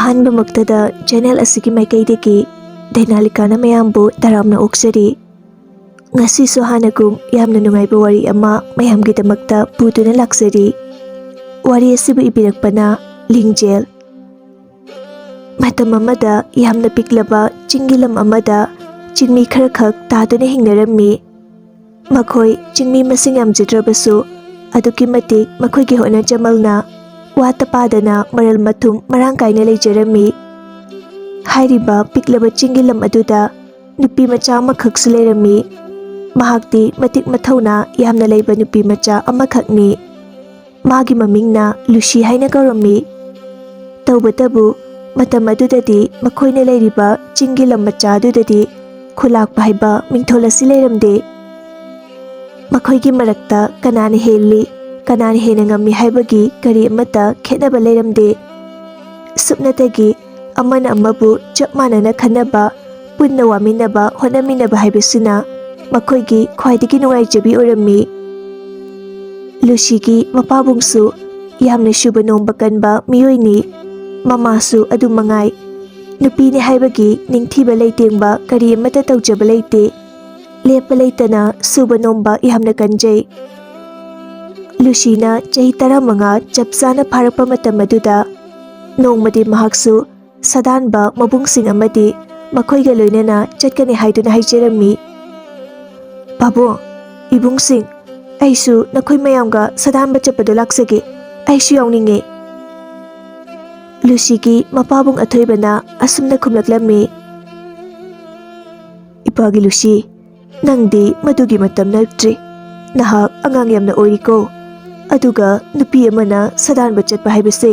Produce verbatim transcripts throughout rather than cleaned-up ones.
ꯑꯍꯥꯟꯕꯃꯛꯇꯗ channel ꯑꯁꯤꯒꯤ ꯃꯥꯏꯀꯩꯗꯒꯤ ꯗꯥꯏꯅꯥꯂꯤꯀꯥꯅ ꯃꯌꯥꯝꯕꯨ ꯇꯔꯥꯝꯅ ꯑꯣꯛꯆꯔꯤ꯫ ꯉꯁꯤꯁꯨ ꯍꯥꯟꯅꯒꯨꯝ ꯌꯥꯝꯅ ꯅꯨꯡꯉꯥꯏꯕ ꯋꯥꯔꯤ ꯑꯃ ꯃꯌꯥꯝꯒꯤꯗꯃꯛꯇ ꯄꯨꯗꯨꯅ ꯂꯥꯛꯆꯔꯤ꯫ ꯋꯥꯔꯤ ꯑꯁꯤꯕꯨ ꯏꯕꯤꯔꯛꯄꯅ ꯂꯤꯡꯖꯦꯜ꯫ ꯃꯇꯝ ꯑꯃꯗ ꯌꯥꯝꯅ ꯄꯤꯛꯂꯕ ꯆꯤꯡꯒꯤ ꯂꯝ ꯑꯃꯗ ꯆꯤꯡꯃꯤ ꯈꯔꯈꯛ ꯇꯥꯗꯨꯅ ꯍꯤꯡꯅꯔꯝꯃꯤ꯫ ꯃꯈꯣꯏ ꯆꯤꯡꯃꯤ ꯃꯁꯤꯡ ꯌꯥꯝꯖꯗ꯭ꯔꯕꯁꯨ ꯑꯗꯨꯛꯀꯤ ꯃꯇꯤꯛ ꯃꯈꯣꯏꯒꯤ ꯍꯣꯠꯅꯖꯃꯜꯅ ꯋꯥꯠꯇ ꯄꯥꯗꯅ ꯃꯔꯜ ꯃꯊꯨꯝ ꯃꯔꯥꯡ ꯀꯥꯏꯅ ꯂꯩꯖꯔꯝꯃꯤ꯫ ꯍꯥꯏꯔꯤꯕ ꯄꯤꯛꯂꯕ ꯆꯤꯡꯒꯤ ꯂꯝ ꯑꯗꯨꯗ ꯅꯨꯄꯤ ꯃꯆꯥ ꯑꯃꯈꯛꯁꯨ ꯂꯩꯔꯝꯃꯤ꯫ ꯃꯍꯥꯛꯇꯤ ꯃꯇꯤꯛ ꯃꯊꯧꯅꯥ ꯌꯥꯝꯅ ꯂꯩꯕ ꯅꯨꯄꯤ ꯃꯆꯥ ꯑꯃꯈꯛꯅꯤ꯫ ꯃꯥꯒꯤ ꯃꯃꯤꯡꯅ ꯂꯨꯁꯤ ꯍꯥꯏꯅ ꯀꯧꯔꯝꯃꯤ꯫ ꯇꯧꯕꯇꯕꯨ ꯃꯇꯝ ꯑꯗꯨꯗꯗꯤ ꯃꯈꯣꯏꯅ ꯂꯩꯔꯤꯕ ꯆꯤꯡꯒꯤ ꯂꯝ ꯃꯆꯥ ꯑꯗꯨꯗꯗꯤ ꯈꯨꯂꯥꯛꯄ ꯍꯥꯏꯕ ꯃꯤꯡꯊꯣꯜ ꯑꯁꯤ ꯂꯩꯔꯝꯗꯦ꯫ ꯃꯈꯣꯏꯒꯤ ꯃꯔꯛꯇ ꯀꯅꯥꯅ ꯍꯦꯜꯂꯤ, ꯀꯅꯥꯅ ꯍꯦꯟꯅ ꯉꯝꯃꯤ ꯍꯥꯏꯕꯒꯤ ꯀꯔꯤ ꯑꯃꯠꯇ ꯈꯦꯠꯅꯕ ꯂꯩꯔꯝꯗꯦ꯫ ꯁꯨꯞꯅꯇꯒꯤ ꯑꯃꯅ ꯑꯃꯕꯨ ꯆꯞ ꯃꯥꯟꯅꯅ ꯈꯟꯅꯕ, ꯄꯨꯟꯅ ꯋꯥꯃꯤꯟꯅꯕ, ꯍꯣꯠꯅꯃꯤꯟꯅꯕ ꯍꯥꯏꯕꯁꯤꯅ ꯃꯈꯣꯏꯒꯤ ꯈ꯭ꯋꯥꯏꯗꯒꯤ ꯅꯨꯡꯉꯥꯏꯖꯕꯤ ꯑꯣꯏꯔꯝꯃꯤ꯫ ꯂꯨꯁꯤꯒꯤ ꯃꯄꯥꯕꯨꯡꯁꯨ ꯌꯥꯝꯅ ꯁꯨꯕ ꯅꯣꯝꯕ ꯀꯟꯕ ꯃꯤꯑꯣꯏꯅꯤ꯫ ꯃꯃꯥꯁꯨ ꯑꯗꯨ ꯃꯉꯥꯏ꯫ ꯅꯨꯄꯤꯅꯤ ꯍꯥꯏꯕꯒꯤ ꯅꯤꯡꯊꯤꯕ ꯂꯩꯇꯦꯡꯕ ꯀꯔꯤ ꯑꯃꯠꯇ ꯇꯧꯖꯕ ꯂꯩꯇꯦ꯫ ꯂꯦꯞꯄ ꯂꯩꯇꯅ ꯁꯨꯕ ꯅꯣꯝꯕ ꯌꯥꯝꯅ ꯀꯟꯖꯩ꯫ ꯂꯨꯁꯤꯅ ꯆꯍꯤ ꯇꯔꯥꯃꯉꯥ ꯆꯞ ꯆꯥꯅ ꯐꯥꯔꯛꯄ ꯃꯇꯝ ꯑꯗꯨꯗ ꯅꯣꯡꯃꯗꯤ ꯃꯍꯥꯛꯁꯨ ꯁꯥꯗꯥꯟꯕ ꯃꯕꯨꯡꯁꯤꯡ ꯑꯃꯗꯤ ꯃꯈꯣꯏꯒ ꯂꯣꯏꯅꯅ ꯆꯠꯀꯅꯤ ꯍꯥꯏꯗꯨꯅ ꯍꯥꯏꯖꯔꯝꯃꯤ꯫ "ꯄꯥꯕꯨꯡ, ꯏꯕꯨꯡꯁꯤꯡ, ꯑꯩꯁꯨ ꯅꯈꯣꯏ ꯃꯌꯥꯝꯒ ꯁꯥꯗꯥꯟꯕ ꯆꯠꯄꯗꯣ ꯂꯥꯛꯆꯒꯦ꯫ ꯑꯩꯁꯨ ꯌꯥꯎꯅꯤꯡꯉꯦ꯫" ꯂꯨꯁꯤꯒꯤ ꯃꯄꯥꯕꯨꯡ ꯑꯊꯣꯏꯕꯅ ꯑꯁꯨꯝꯅ ꯈꯨꯝꯂꯛꯂꯝꯃꯤ, "ꯏꯄꯥꯒꯤ ꯂꯨꯁꯤ, ꯅꯪꯗꯤ ꯃꯗꯨꯒꯤ ꯃꯇꯝ ꯅꯠꯇ꯭ꯔꯤ꯫ ꯅꯍꯥꯛ ꯑꯉꯥꯡ ꯌꯥꯝꯅ ꯑꯣꯏꯔꯤꯀꯣ꯫ ꯑꯗꯨꯒ ꯅꯨꯄꯤ ꯑꯃꯅ ꯁꯥꯗꯥꯟꯕ ꯆꯠꯄ ꯍꯥꯏꯕꯁꯦ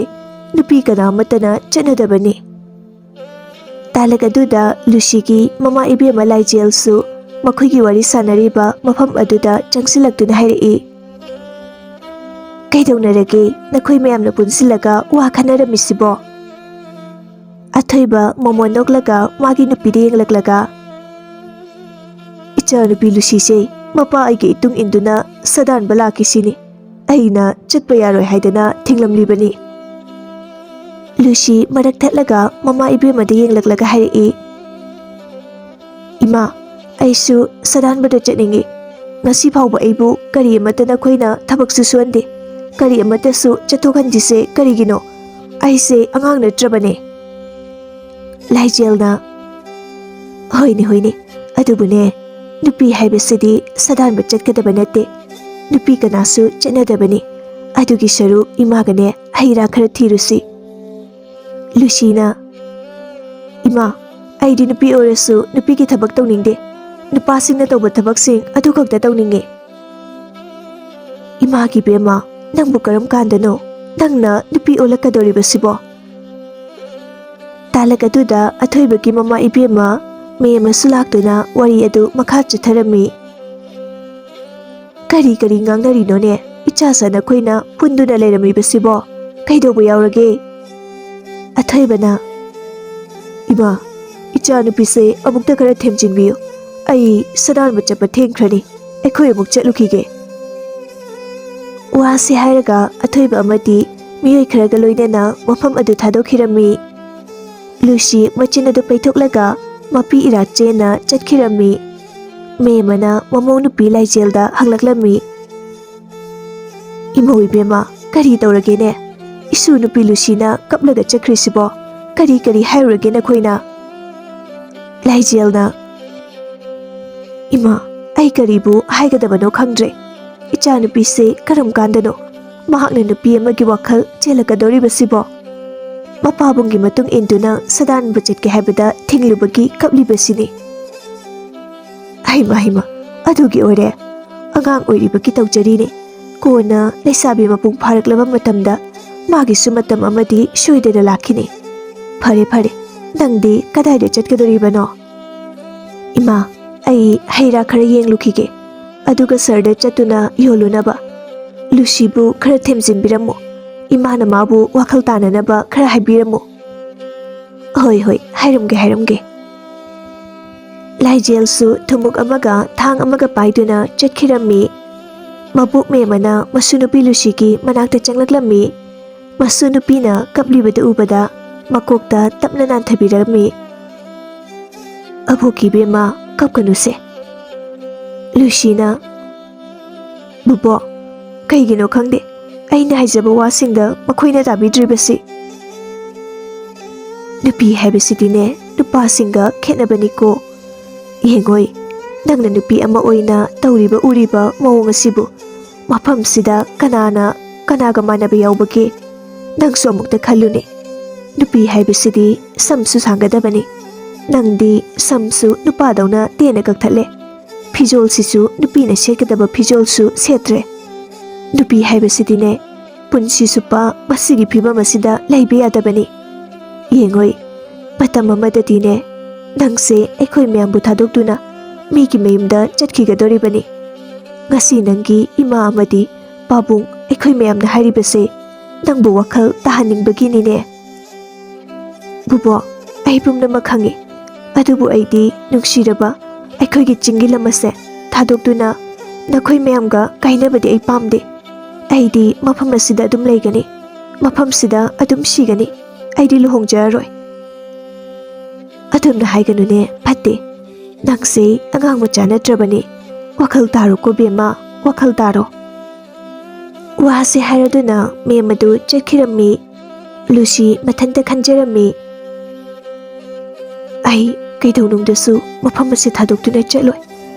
ꯅꯨꯄꯤ ꯀꯅꯥ ꯑꯃꯠꯇꯅ ꯆꯠꯅꯗꯕꯅꯤ꯫" ꯇꯥꯂꯛ ꯑꯗꯨꯗ ꯂꯨꯁꯤꯒꯤ ꯃꯃꯥ ꯏꯕꯦꯝꯃ ꯂꯥꯏꯖꯦꯜꯁꯨ ꯃꯈꯣꯏꯒꯤ ꯋꯥꯔꯤ ꯁꯥꯟꯅꯔꯤꯕ ꯃꯐꯝ ꯑꯗꯨꯗ ꯆꯪꯁꯤꯜꯂꯛꯇꯨꯅ ꯍꯥꯏꯔꯛꯏ, "ꯀꯩꯗꯧꯅꯔꯒꯦ ꯅꯈꯣꯏ ꯃꯌꯥꯝꯅ ꯄꯨꯟꯁꯤꯜꯂꯒ ꯋꯥ ꯈꯟꯅꯔꯝꯃꯤꯁꯤꯕꯣ?" ꯑꯊꯣꯏꯕ ꯃꯣꯃꯣꯟ ꯅꯣꯛꯂꯒ ꯃꯥꯒꯤ ꯅꯨꯄꯤꯗ ꯌꯦꯡꯂꯛꯂꯒ, "ꯏꯆꯥꯅꯨꯄꯤ ꯂꯨꯁꯤꯁꯦ ꯃꯄꯥ ꯑꯩꯒꯤ ꯏꯇꯨꯡ ꯏꯟꯗꯨꯅ ꯁꯥꯗꯥꯟꯕ ꯂꯥꯛꯈꯤꯁꯤꯅꯤ꯫ ꯑꯩꯅ ꯆꯠꯄ ꯌꯥꯔꯣꯏ ꯍꯥꯏꯗꯅ ꯊꯤꯡꯂꯝꯂꯤꯕꯅꯤ꯫" ꯂꯨꯁꯤ ꯃꯔꯛ ꯊꯠꯂꯒ ꯃꯃꯥ ꯏꯕꯦꯝꯃꯗ ꯌꯦꯡꯂꯛꯂꯒ ꯍꯥꯏꯔꯛꯏ, "ꯏꯃꯥ, ꯑꯩꯁꯨ ꯁꯗꯥꯟꯕꯗ ꯆꯠꯅꯤꯡꯏ꯫ ꯉꯁꯤ ꯐꯥꯎꯕ ꯑꯩꯕꯨ ꯀꯔꯤ ꯑꯃꯠꯇ ꯅꯈꯣꯏꯅ ꯊꯕꯛꯁꯨ ꯁꯨꯍꯟꯗꯦ, ꯀꯔꯤ ꯑꯃꯠꯇꯁꯨ ꯆꯠꯊꯣꯛꯍꯟꯗ꯭ꯔꯤꯁꯦ ꯀꯔꯤꯒꯤꯅꯣ? ꯑꯩꯁꯦ ꯑꯉꯥꯡ ꯅꯠꯇ꯭ꯔꯕꯅꯦ꯫" ꯂꯥꯏꯖꯦꯜꯅ, "ꯍꯣꯏꯅꯦ, ꯍꯣꯏꯅꯦ, ꯑꯗꯨꯕꯨꯅꯦ, ꯅꯨꯄꯤ ꯍꯥꯏꯕꯁꯤꯗꯤ ꯁꯗꯥꯟꯕ ꯆꯠꯀꯗꯕ ꯅꯠꯇꯦ꯫ ꯅꯨꯄꯤ ꯀꯅꯥꯁꯨ ꯆꯠꯅꯗꯕꯅꯤ꯫ ꯑꯗꯨꯒꯤ ꯁꯔꯨꯛ ꯏꯃꯥꯒꯅꯦ ꯍꯩ ꯔꯥ ꯈꯔ ꯊꯤꯔꯨꯁꯤ꯫" ꯂꯨꯁꯤꯅ, "ꯏꯃꯥ, ꯑꯩꯗꯤ ꯅꯨꯄꯤ ꯑꯣꯏꯔꯁꯨ ꯅꯨꯄꯤꯒꯤ ꯊꯕꯛ ꯇꯧꯅꯤꯡꯗꯦ꯫ ꯅꯨꯄꯥꯁꯤꯡꯅ ꯇꯧꯕ ꯊꯕꯛꯁꯤꯡ ꯑꯗꯨ ꯈꯛꯇ ꯇꯧꯅꯤꯡꯉꯦ꯫" "ꯏꯃꯥꯒꯤ ꯏꯕꯦꯝꯃ, ꯅꯪꯕꯨ ꯀꯔꯝ ꯀꯥꯟꯗꯅꯣ ꯅꯪꯅ ꯅꯨꯄꯤ ꯑꯣꯜꯂꯛꯀꯗꯧꯔꯤꯕꯁꯤꯕꯣ?" ꯇꯥꯂꯛ ꯑꯗꯨꯗ ꯑꯊꯣꯏꯕꯒꯤ ꯃꯃꯥ ꯏꯕꯦꯝꯃ ꯃꯦꯝ ꯑꯃꯁꯨ ꯂꯥꯛꯇꯨꯅ ꯋꯥꯔꯤ ꯑꯗꯨ ꯃꯈꯥ ꯆꯠꯊꯔꯝꯃꯤ꯫ "ꯀꯔꯤ ꯀꯔꯤ ꯉꯥꯡꯅꯔꯤꯅꯣꯅꯦ? ꯏꯆꯥꯁꯥ ꯅꯈꯣꯏꯅ ꯄꯨꯟꯗꯨꯅ ꯂꯩꯔꯝꯃꯤꯕꯁꯤꯕꯣ? ꯀꯩꯗꯧꯕ ꯌꯥꯎꯔꯒꯦ?" ꯑꯊꯣꯏꯕꯅ, "ꯏꯃꯥ, ꯏꯆꯥꯅꯨꯄꯤꯁꯦ ꯑꯃꯨꯛꯇ ꯈꯔ ꯊꯦꯝꯖꯤꯟꯕꯤꯌꯨ꯫ ꯑꯩ ꯁꯗꯥꯟꯕ ꯆꯠꯄ ꯊꯦꯡꯈ꯭ꯔꯅꯤ꯫ ꯑꯩꯈꯣꯏ ꯑꯃꯨꯛ ꯆꯠꯂꯨꯈꯤꯒꯦ꯫" ꯋꯥꯁꯤ ꯍꯥꯏꯔꯒ ꯑꯊꯣꯏꯕ ꯑꯃꯗꯤ ꯃꯤꯑꯣꯏ ꯈꯔꯒ ꯂꯣꯏꯅꯅ ꯃꯐꯝ ꯑꯗꯨ ꯊꯥꯗꯣꯛꯈꯤꯔꯝꯃꯤ꯫ ꯂꯨꯁꯤ ꯃꯆꯤꯟ ꯑꯗꯨ ꯄꯩꯊꯣꯛꯂꯒ ꯃꯄꯤ ꯏꯔꯥ ꯆꯦꯟꯅ ꯆꯠꯈꯤꯔꯝꯃꯤ꯫ ꯃꯦꯝꯃꯅ ꯃꯃꯧ ꯅꯨꯄꯤ ꯂꯥꯏꯖꯦꯜꯗ ꯍꯪꯂꯛꯂꯝꯃꯤ, "ꯏꯃꯧ ꯏꯕꯦꯝꯃ, ꯀꯔꯤ ꯇꯧꯔꯒꯦꯅꯦ? ꯏꯁꯨ ꯅꯨꯄꯤ ꯂꯨꯁꯤꯅ ꯀꯞꯂꯒ ꯆꯠꯈ꯭ꯔꯤꯁꯤꯕꯣ? ꯀꯔꯤ ꯀꯔꯤ ꯍꯥꯏꯔꯨꯔꯒꯦ ꯅꯈꯣꯏꯅ?" ꯂꯥꯏꯖꯦꯜꯅ, "ꯏꯃꯥ, ꯑꯩ ꯀꯔꯤꯕꯨ ꯍꯥꯏꯒꯗꯕꯅꯣ ꯈꯪꯗ꯭ꯔꯦ꯫ ꯏꯆꯥꯅꯨꯄꯤꯁꯦ ꯀꯔꯝ ꯀꯥꯟꯗꯅꯣ ꯃꯍꯥꯛꯅ ꯅꯨꯄꯤ ꯑꯃꯒꯤ ꯋꯥꯈꯜ ꯆꯦꯜꯂꯛꯀꯗꯧꯔꯤꯕꯁꯤꯕꯣ? ꯃꯄꯥꯕꯨꯡꯒꯤ ꯃꯇꯨꯡ ꯏꯟꯗꯨꯅ ꯁꯗꯥꯟꯕ ꯆꯠꯀꯦ ꯍꯥꯏꯕꯗ ꯊꯤꯡꯂꯨꯕꯒꯤ ꯀꯞꯂꯤꯕꯁꯤꯅꯤ꯫ ꯍꯩꯃ, ꯍꯩꯃ, ꯑꯗꯨꯒꯤ ꯑꯣꯏꯔꯦ꯫ ꯑꯉꯥꯡ ꯑꯣꯏꯔꯤꯕꯒꯤ ꯇꯧꯖꯔꯤꯅꯤ꯫ ꯀꯣꯟꯅ ꯂꯩꯁꯥꯕꯤ ꯃꯄꯨꯡ ꯐꯥꯔꯛꯂꯕ ꯃꯇꯝꯗ ꯃꯥꯒꯤꯁꯨ ꯃꯇꯝ ꯑꯃꯗꯤ ꯁꯣꯏꯗꯅ ꯂꯥꯛꯈꯤꯅꯤ꯫ ꯐꯔꯦ, ꯐꯔꯦ, ꯅꯪꯗꯤ ꯀꯗꯥꯏꯗ ꯆꯠꯀꯗꯧꯔꯤꯕꯅꯣ?" "ꯏꯃꯥ, ꯑꯩ ꯍꯩ ꯔꯥ ꯈꯔ ꯌꯦꯡꯂꯨꯈꯤꯒꯦ, ꯑꯗꯨꯒ ꯁꯍꯔꯗ ꯆꯠꯇꯨꯅ ꯌꯣꯜꯂꯨꯅꯕ꯫ ꯂꯨꯁꯤꯕꯨ ꯈꯔ ꯊꯦꯝꯖꯤꯟꯕꯤꯔꯝꯃꯨ꯫ ꯏꯃꯥꯅ ꯃꯥꯕꯨ ꯋꯥꯈꯜ ꯇꯥꯅꯅꯕ ꯈꯔ ꯍꯥꯏꯕꯤꯔꯝꯃꯨ꯫" "ꯍꯣꯏ, ꯍꯣꯏ, ꯍꯥꯏꯔꯝꯒꯦ, ꯍꯥꯏꯔꯝꯒꯦ꯫" ꯂꯥꯏꯖꯦꯜꯁꯨ ꯊꯨꯝꯃꯣꯛ ꯑꯃꯒ ꯊꯥꯡ ꯑꯃꯒ ꯄꯥꯏꯗꯨꯅ ꯆꯠꯈꯤꯔꯝꯃꯤ꯫ ꯃꯕꯣꯛ ꯃꯦꯝꯃꯅ ꯃꯁꯨ ꯅꯨꯄꯤ ꯂꯨꯁꯤꯒꯤ ꯃꯅꯥꯛꯇ ꯆꯪꯂꯛꯂꯝꯃꯤ꯫ ꯃꯁꯨ ꯅꯨꯄꯤꯅ ꯀꯞꯂꯤꯕꯗꯨ ꯎꯕꯗ ꯃꯀꯣꯛꯇ ꯇꯞꯅ ꯅꯥꯟꯊꯕꯤꯔꯝꯃꯤ꯫ "ꯑꯕꯣꯛꯀꯤ ꯏꯕꯦꯝꯃ, ꯀꯞꯀꯅꯨꯁꯦ꯫" ꯂꯨꯁꯤꯅ, "ꯕꯨꯕꯣꯛ, ꯀꯩꯒꯤꯅꯣ ꯈꯪꯗꯦ, ꯑꯩꯅ ꯍꯥꯏꯖꯕ ꯋꯥꯁꯤꯡꯗ ꯃꯈꯣꯏꯅ ꯇꯥꯕꯤꯗ꯭ꯔꯤꯕꯁꯤ꯫ ꯅꯨꯄꯤ ꯍꯥꯏꯕꯁꯤꯗꯤꯅꯦ, ꯅꯨꯄꯥꯁꯤꯡꯒ ꯈꯦꯠꯅꯕꯅꯤꯀꯣ꯫ ꯌꯦꯡꯉꯣꯏ, ꯅꯪꯅ ꯅꯨꯄꯤ ꯑꯃ ꯑꯣꯏꯅ ꯇꯧꯔꯤꯕ ꯎꯔꯤꯕ ꯃꯑꯣꯡ ꯑꯁꯤꯕꯨ꯫ ꯃꯐꯝꯁꯤꯗ ꯀꯅꯥꯅ ꯀꯅꯥꯒ ꯃꯥꯟꯅꯕ ꯌꯥꯎꯕꯒꯦ? ꯅꯪꯁꯨ ꯑꯃꯨꯛꯇ ꯈꯜꯂꯨꯅꯦ꯫ ꯅꯨꯄꯤ ꯍꯥꯏꯕꯁꯤꯗꯤ ꯁꯝꯁꯨ ꯁꯥꯡꯒꯗꯕꯅꯤ꯫ ꯅꯪꯗꯤ ꯁꯝꯁꯨ ꯅꯨꯄꯥꯗꯧꯅ ꯇꯦꯟꯅ ꯀꯛꯊꯠꯂꯦ꯫ ꯐꯤꯖꯣꯜꯁꯤꯁꯨ ꯅꯨꯄꯤꯅ ꯁꯦꯠꯀꯗꯕ ꯐꯤꯖꯣꯜꯁꯨ ꯁꯦꯠꯇ꯭ꯔꯦ꯫ ꯅꯨꯄꯤ ꯍꯥꯏꯕꯁꯤꯗꯤꯅꯦ, ꯄꯨꯟꯁꯤ ꯆꯨꯞꯄ ꯃꯁꯤꯒꯤ ꯐꯤꯕꯝ ꯑꯁꯤꯗ ꯂꯩꯕ ꯌꯥꯗꯕꯅꯤ꯫ ꯌꯦꯡꯉꯣꯏ, ꯃꯇꯝ ꯑꯃꯗꯗꯤꯅꯦ, ꯅꯪꯁꯦ ꯑꯩꯈꯣꯏ ꯃꯌꯥꯝꯕꯨ ꯊꯥꯗꯣꯛꯇꯨꯅ ꯃꯤꯒꯤ ꯃꯌꯨꯝꯗ ꯆꯠꯈꯤꯒꯗꯧꯔꯤꯕꯅꯤ꯫ ꯉꯁꯤ ꯅꯪꯒꯤ ꯏꯃꯥ ꯑꯃꯗꯤ ꯄꯥꯕꯨꯡ, ꯑꯩꯈꯣꯏ ꯃꯌꯥꯝꯅ ꯍꯥꯏꯔꯤꯕꯁꯦ ꯅꯪꯕꯨ ꯋꯥꯈꯜ ꯇꯥꯍꯟꯅꯤꯡꯕꯒꯤꯅꯤꯅꯦ꯫" "ꯕꯨꯕꯣꯛ, ꯑꯩ ꯄꯨꯝꯅꯃꯛ ꯈꯪꯏ꯫ ꯑꯗꯨꯕꯨ ꯑꯩꯗꯤ ꯅꯨꯡꯁꯤꯔꯕ ꯑꯩꯈꯣꯏꯒꯤ ꯆꯤꯡꯒꯤ ꯂꯝ ꯑꯁꯦ ꯊꯥꯗꯣꯛꯇꯨꯅ ꯅꯈꯣꯏ ꯃꯌꯥꯝꯒ ꯀꯥꯏꯅꯕꯗꯤ ꯑꯩ ꯄꯥꯝꯗꯦ꯫ ꯑꯩꯗꯤ ꯃꯐꯝ ꯑꯁꯤꯗ ꯑꯗꯨꯝ ꯂꯩꯒꯅꯤ, ꯃꯐꯝꯁꯤꯗ ꯑꯗꯨꯝ ꯁꯤꯒꯅꯤ꯫ ꯑꯩꯗꯤ ꯂꯨꯍꯣꯡꯖꯔꯔꯣꯏ꯫" "ꯑꯗꯨꯝꯅ ꯍꯥꯏꯒꯅꯨꯅꯦ, ꯐꯠꯇꯦ꯫ ꯅꯪꯁꯦ ꯑꯉꯥꯡ ꯃꯆꯥ ꯅꯠꯇ꯭ꯔꯕꯅꯤ꯫ ꯋꯥꯈꯜ ꯇꯥꯔꯣꯀꯣ ꯕꯦꯝꯃ, ꯋꯥꯈꯜ ꯇꯥꯔꯣ꯫" ꯋꯥꯁꯦ ꯍꯥꯏꯔꯗꯨꯅ ꯃꯦꯝ ꯑꯗꯨ ꯆꯠꯈꯤꯔꯝꯃꯤ꯫ ꯂꯨꯁꯤ ꯃꯊꯟꯇ ꯈꯟꯖꯔꯝꯃꯤ, "ꯑꯩ ꯀꯩꯗꯧꯅꯨꯡꯗꯁꯨ ꯃꯐꯝ ꯑꯁꯤ ꯊꯥꯗꯣꯛꯇꯨꯅ ꯆꯠꯂꯣꯏ꯫